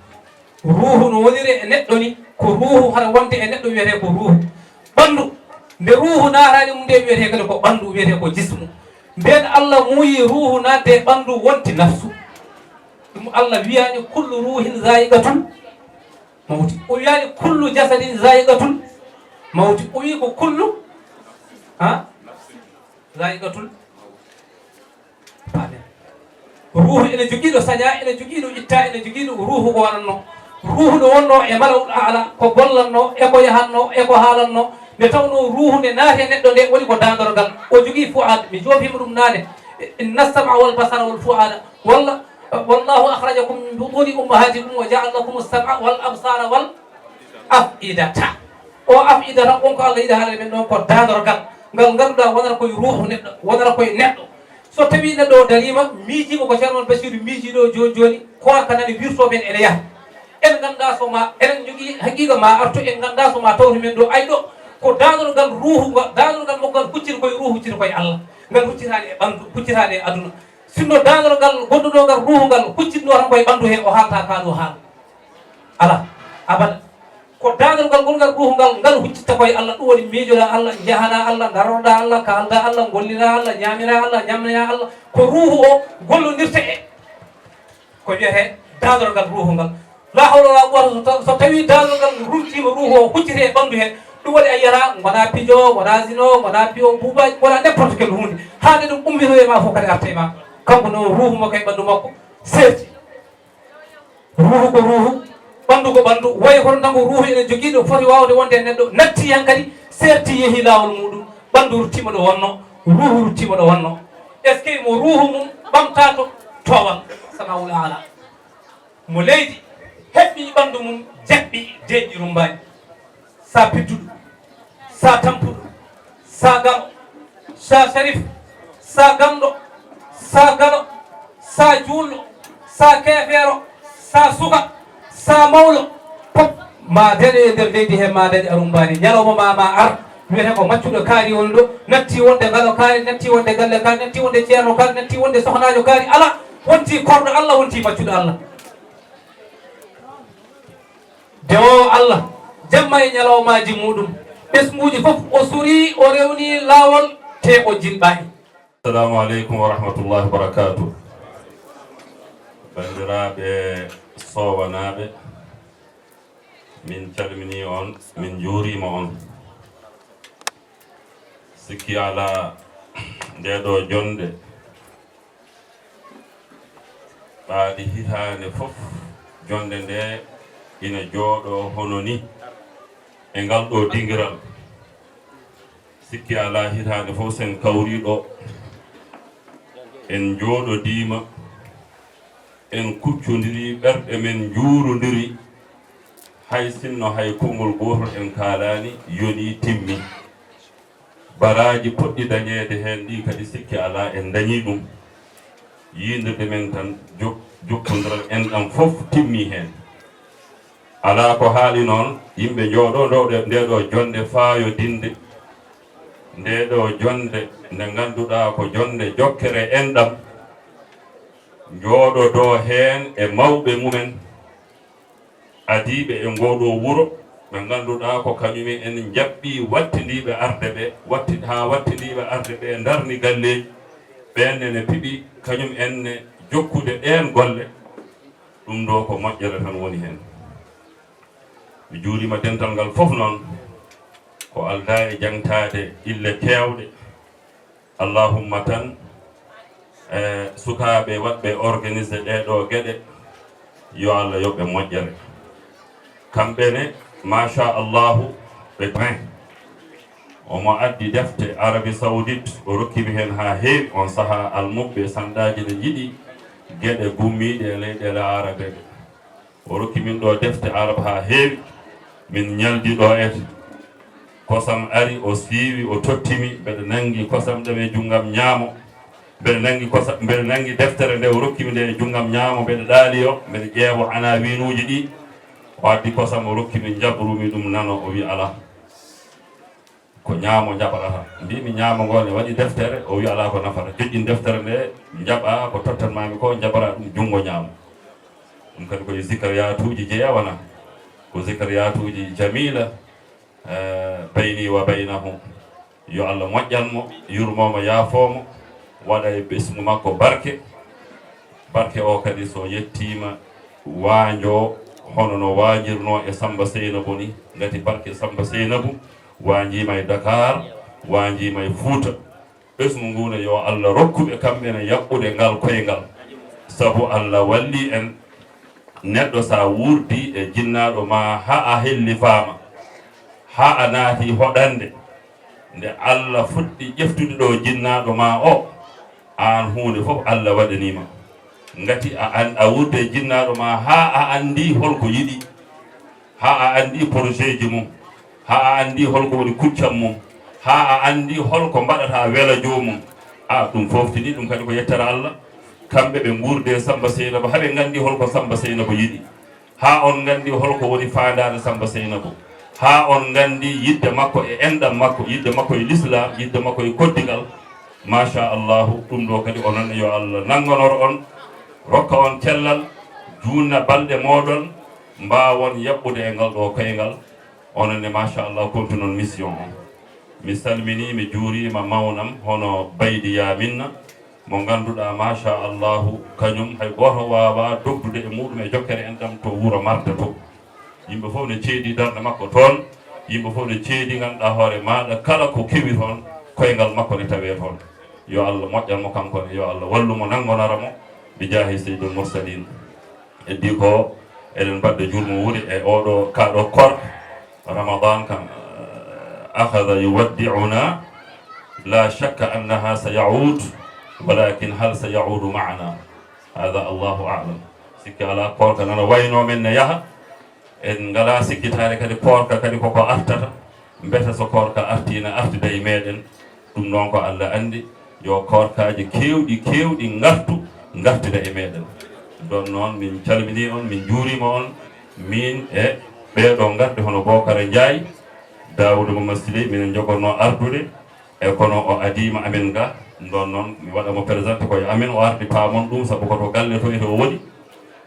Ruuhu no woniri e neɗɗo ni, ko ruuhu hara wonde e neɗɗo wiyetee ko ruuhu. Ɓanndu, nde ruuhu naataani mum nde wiyetee kadi ko ɓanndu, wiyetee ko jismu. Nden Allah muuyi ruuhu naatde e ɓanndu, wonti nafsu. Ɗum Allah wiyaani kullu ruuhin zaa'iqatul mawti. O wiyaani kullu jasadin zaa'iqatul mawti. O wii ko kullu, ha? Zaa'iqatul Amen. Ruuhu ene jogiiɗo saña, ene jogiiɗo itta, ene jogiiɗo ruuhu ko waɗanno. Ruuhu no wonno e malawul aala, ko gollanno, e ko yahanno, e ko haalanno. Nde tawno ruuhu nde naati e neɗɗo nde woni ko daandorgal. O jogii fu'aad, mi joofima ɗum naane. Inna sam'a wal basara wal fu'aada. Walla, wallahu akhrajakum min butuni ummahatikum wa ja'ala lakum as-sam'a wal absara wal af'idata. O af'idata on ko Allah yiɗi haalande men ɗon ko daandorgal. Ngal ngannduɗaa wonata koye ruuhu neɗɗo, wonata koye neɗɗo. So tawii neɗɗo o dariima, miijiima ko Ceerno Basiiru miijii ɗo jooni jooni, koorka nani wirtoo men ene yaha. En nganndaa so ma, eɗen njogii haqiiqa ma artu, en nganndaa so ma tawtu men ɗo. Ay ɗo, ko daandorgal ruuhu ngal, daandorgal mo ngal huccita koye ruuhu, huccita koye Allah. Ngal huccitaani e ɓanndu, huccitaani e aduna. Sinno daandorgal gonduɗo ngal ruuhu ngal huccitno tan koye ɓanndu he, o haalta ka ɗo haal. Ala, abada. Ko daandorgal ngol ngal ruuhu ngal, ngal huccitta koye Allah. Ɗum woni miijoɗaa Allah, njahanaa Allah, daroroɗaa Allah, kaaldaa Allah, ngollirɗaa Allah, ñaamiraa Allah, ñamnoyaa Allah. Ko ruuhu o gollondirta e ko wiyetee daandorgal ruuhu ngal. La hawla wala quwwata, so taw-, so tawii daandorgal rumtiima ruuhu o huccitee e ɓanndu he, ɗum waɗi a yiyata wonaa pijo, wonaa zino, wonaa piyo buubaaji, wonaa n'importe quel huunde. Haa nde ɗum ummitoyee ma fof kadi artee ma. Kanko noon ruuhu makko e ɓanndu makko seerti. Ruuhu ko ruuhu, ɓanndu ko ɓanndu. Wayi hono nanngu ruuhu ene jogii ɗo foti waawde wonde e neɗɗo, natti heen kadi, seerti, yehi laawol muɗum. Ɓanndu ruttiima ɗo wonno, ruuhu ruttiima ɗo wonno. Est-ce que mo ruuhu mum ɓamta to toowal, samawul aala? Mo leydi heɓɓi ɓanndu mum, jaɓɓi deeƴi rumbaani. Sa pidduɗo, sa tampuɗo, sa galo, sa sharif, sa gamɗo, sa galo, sa juulɗo, sa keefeero, sa suka, sa mawɗo, pop ma dañe e nder leydi he, ma dañe a rumbaani. Ñalawma ma, ma ar, wiyete ko maccuɗo kaari woni ɗo, natti wonde galo kaari, natti wonde galle kaari, natti wonde ceerno kaari, natti wonde sohnaajo kaari. Ala, wonti korɗo Allah, wonti maccuɗo Allah. Dewowo Allah, jamma e ñalawmaaji muɗum, Ɓesnguuji fof o surii, o rewnii laawol, te o jilɓaani. Assalamu aleykum wa rahmatullahi wa barakatuh. Banndiraaɓe Sowanaaɓe, min calminii on, min njuuriima on. Sikki alaa, ndee ɗoo jonnde ɓaadi hitaande fof, jonnde nde ina jooɗoo hono ni e ngal ɗoo dingiral. Sikki alaa, hitaande fof sen kawrii ɗo, en njooɗodiima, en kuccondirii, ɓerɗe men njuurondiri, hay sinno hay konngol gootol en kaalaani, yonii, timmii. Baraaji poɗɗi dañeede heen ɗii kadi, sikki alaa, en ndañii ɗum. Yiindirde men tan, jok-, jokkondiral enɗam fof timmii heen. Alaa ko haali noon, yimɓe njooɗoo ɗo, ɗe-, ndee ɗoo jonnde faayodinde, ndee ɗoo jonnde nde ngannduɗaa ko jonnde jokkere enɗam, njooɗodoo heen e mawɓe mumen, adiiɓe e ngoo ɗoo wuro, ɓe ngannduɗaa ko kañum en njaɓɓii wattindiiɓe arde ɓe, watti-, haa wattindiiɓe arde ɓe ndarni galleeji, ɓeen ne, ne piɓi kañum en ne jokkude ɗeen golle. Ɗum ɗoo ko moƴƴere tan woni heen. Mi juuriima dental ngal fof noon, ko aldaa e jaŋtaade ille keewɗe. Allahumma tan, e sukaaɓe waɗɓe organiser ɗee ɗoo geɗe, yo Allah yoɓ ɓe moƴƴere. Kamɓe ne, machallahu, ɓe vingt. Omo addi defte Arabie Saoudite, o rokki mi heen haa heewi. On sahaa almuɓɓe sanɗaaji ne njiɗi geɗe gummiiɗe e leyɗeele Arabe ɗe. O rokki min ɗo defte Arab haa heewi. Min ñaldi ɗo e kosam ari, o siiwi, o totti mi. Mbeɗa nanngi kosam ɗam e junngam ñaamo. Mbeɗa nanngi kosam, mbeɗa nanngi deftere nde o rokki mi nde e junngam ñaamo. Mbeɗa ɗaali yo, mbeɗa ƴeewa anaawiinuuji ɗi. O addi kosam, o rokki mi, njaɓru mi ɗum nano, o wi alaa. Ko ñaamo njaɓrata. Mbiimi ñaamo ngo ne waɗi deftere, o wi alaa ko nafata. Joƴƴin deftere nde, njaɓa ko tottanmaami ko, njaɓra ɗum junngo ñaamo. Ɗum kadi ko e zikariyaatuuji jeyaa wona? Ko zikariyaatuuji jamiila, eh, bayni wa baynahu. Yo Allah moƴƴan mo, yurmoo mo, yaafoo mo, waɗa e ɓesngu makko barke. Barke o kadi so yettiima waanjo, hono no waanjirnoo e Samba Seynabu ni, ngati barke Samba Seynabu waanjiima e Dakar, waanjiima e Fuuta. Ɓesngu ngu ne, yo Allah rokku ɓe kamɓe ne yaɓɓude ngal koyngal. Sabu Allah walli en, neɗɗo sa wuurdi e jinnaaɗo ma haa a hellifaama, haa a naati hoɗande, nde Allah fuɗɗi ƴeftude ɗo jinnaaɗo ma o, aan huunde fof Allah waɗanii ma. Ngati a an-, a wuurde e jinnaaɗo ma haa a anndi holko yiɗi, haa a anndi projet ji mum, haa a anndi holko woni kuccam mum, haa a anndi holko mbaɗata wela joomum. A, ɗum foftini, ɗum kadi ko yettere Allah. Kamɓe ɓe nguurde e Samba Seynabu, haa ɓe nganndi holko Samba Seynabu yiɗi, haa on nganndi holko woni faandaare Samba Seynabu, haa on nganndi yiɗde makko e enɗam makko, yiɗde makko e Lislaam, yiɗde makko e koddigal. Machallahu, ɗum ɗo kadi onon, yo Allah nannganor on, rokka on cellal, juunna balɗe mooɗon, mbaawon yaɓɓude e ngal ɗo koyngal. Onon ne, machallah, kontu noon mission o. Mi salminii, mi juuriima mawnam hono Baydi Yaaminna, mo ngannduɗaa, machallahu, kañum hay gooto waawaa dogdude e muuɗum e jokkere enɗam to wuro Marda to. Yimɓe fof ne ceedi darnde makko toon, yimɓe fof ne ceedi, ngannduɗaa hoore maaɗa, kala ko kewi toon, koyngal makko ne tawee toon. Yo Allah moƴƴan mo kanko ne, yo Allah wallu mo, nanngonora mo, bi jaahi Seydul Mursalin. Heddi ko eɗen mbaɗda jurmo wuuri e oɗo, kaɗo koor Ramadan kam, eh, akhadha yuwaddi'una, la shakka annaha sayaud, walakin hal sayaudu ma'ana? Hadha Allahu a'lam. Sikki alaa, koorka nana wayno men ne yaha. En ngalaa sikkitaare kadi, koorka kadi koko artata. Mbete so koorka artii, na artida e meɗen. Ɗum noon ko Allah anndi. Yo koorkaaji keewɗi, keewɗi ngartu, ngartida e meɗen. Ɗum ɗoon noon, min calminii on, min njuuriima on, miin e ɓee ɗoo ngarɓe hono Bookara Njaay, Daawuda Mamadou Siley, minen njogornoo ardude, e kono o adiima amen ga. Ɗum ɗoon noon, mi waɗa mo présenté ko e amen, o ardi, paamon ɗum, sabu ko to galle to ete o woni.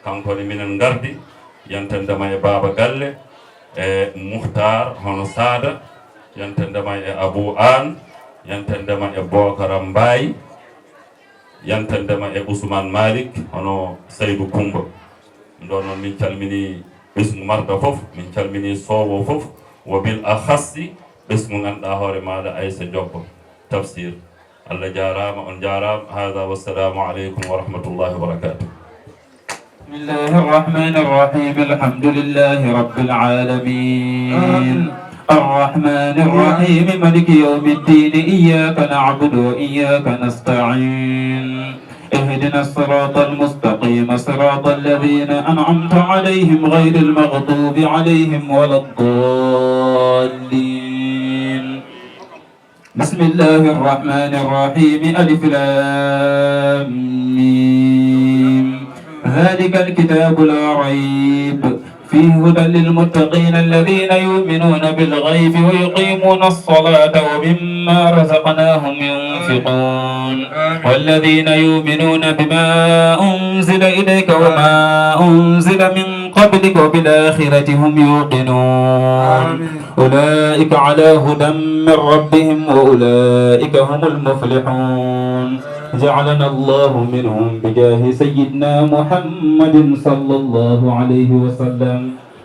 Kanko ne minen ngardi, yantande ma e baaba galle, e Muhtar, hono Saada, Yantandema e Abou Anne, yantandema e Bokaram Mbaye, yantandema e Ousmane Malick, hono Saydou Koumba. Ɗum ɗo noon min calmini ɓesngu Marda fof, min calmini Sowo fof, wo bil akhassi ɓesngu ganduɗa hoore maɗa Aissa Diop Tafsir. Allah jarama, on jarama. Hada, wassalamu aleykum wa rahmatullahi wa barakatuh. بسم الله الرحمن الرحيم. الحمد لله رب العالمين. الرحمن الرحيم. ملك يوم الدين. إياك نعبد وإياك نستعين. اهدنا الصراط المستقيم. صراط الذين أنعمت عليهم غير المغضوب عليهم ولا الضالين. بسم الله الرحمن الرحيم. ألف لام ميم. ذلك الكتاب لا ريب فيه هدى للمتقين الذين يؤمنون بالغيب ويقيمون الصلاة ومما رزقناهم ينفقون. والذين يؤمنون بما أنزل إليك وما أنزل من قبلك وبالآخرة هم يوقنون. أولئك على هدى من ربهم وأولئك هم المفلحون. جعلنا الله منهم بجاه سيدنا محمد صلى الله عليه وسلم.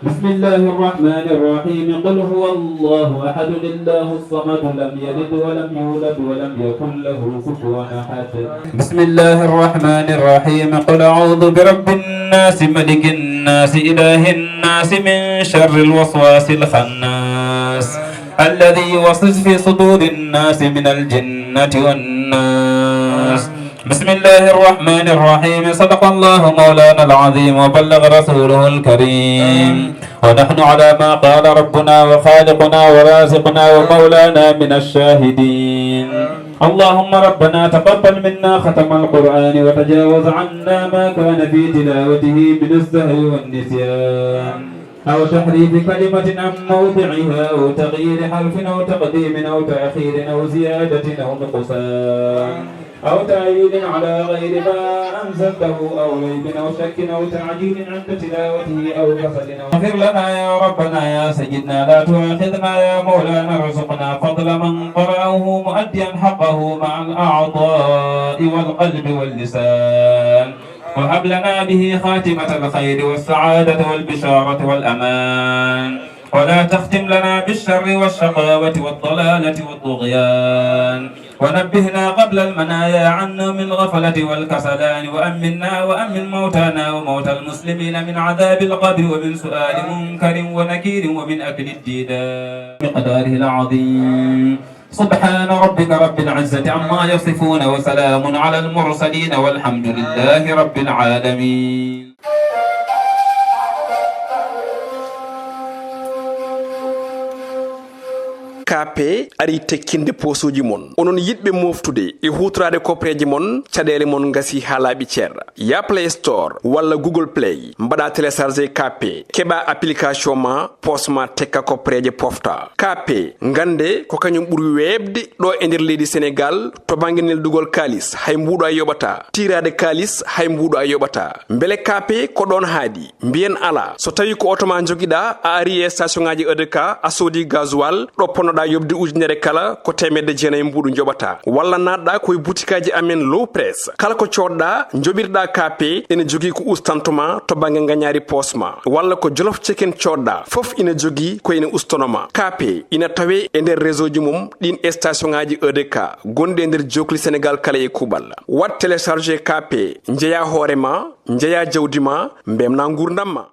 بسم الله الرحمن الرحيم. قل هو الله أحد، الله الصمد، لم يلد ولم يولد ولم يكن له كفوا أحد. بسم الله الرحمن الرحيم. قل أعوذ برب الناس، ملك الناس، إله الناس، من شر الوسواس الخناس، الذي يوسوس في صدور الناس من الجنة والناس. بسم الله الرحمن الرحيم. صدق الله مولانا العظيم وبلغ رسوله الكريم. ونحن على ما قال ربنا وخالقنا ورازقنا ومولانا من الشاهدين. اللهم ربنا تقبل منا ختم القرآن وتجاوز عنا ما كان في تلاوته من السهو والنسيان أو تحريف كلمة عن موضعها أو تغيير حرف أو تقديم أو تأخير أو زيادة أو نقصان أو تأويل على غير ما أنزلته أو ريب أو شك أو تعجيل عند تلاوته أو كسل أو. اغفر لنا يا ربنا يا سيدنا، لا تؤاخذنا يا مولانا، ارزقنا فضل من قرأه مؤديا حقه مع الأعضاء والقلب واللسان، وهب لنا به خاتمة الخير والسعادة والبشارة والأمان، ولا تختم لنا بالشر والشقاوة والضلالة والطغيان، ونبهنا قبل المنايا عن نوم الغفلة والكسلان، وأمنا وأمن موتانا وموتى المسلمين من عذاب القبر ومن سؤال منكر ونكير ومن أكل الديدان. مقداره العظيم. سبحان ربك رب العزة عما يصفون وسلام على المرسلين والحمد لله رب العالمين. K P ari tekkinde posuuji mon. Onon yiɗɓe moftude e huutoraade koppereeje mon, caɗeele mon ngasi haa laaɓi cer. Ya Play Store walla Google Play, mbaɗa télécharger K P, keɓa application ma, poos ma tekka koppereeje pofta. K P, ngannde ko kañum ɓuri weeɓde ɗo e nder leydi Senegaal to bannge neldugol kaalis, hay mbuuɗo a yoɓata. Tiiraade kaalis, hay mbuuɗo a yoɓata. Mbele K P ko ɗoon haaɗi? Mbiyen alaa. So tawii ko oto ma njogiɗaa, a ari e station ŋaaji E D K, a soodi gasoil, ɗo ponnoɗaa yoɓde ujunere kala, ko teemedde jeenayi mbuuɗu njoɓata. Walla naatɗaa ko e butikaaji amen Low Press. Kala ko coodɗaa, njoɓirɗaa K P, ene jogii ko ustanto ma to bannge ngañaari poos ma. Walla ko Jolof Chicken coodɗaa, fof ina jogii ko ina ustono ma. K P ina tawee e nder réseau ji mum ɗiin e station ŋaaji E D K gonɗi e nder jookli Senegaal kala e kuuɓal. Waɗ télécharger K P, njeyaa hoore ma, njeyaa jawdi ma, mbeltinaa nguurndam ma.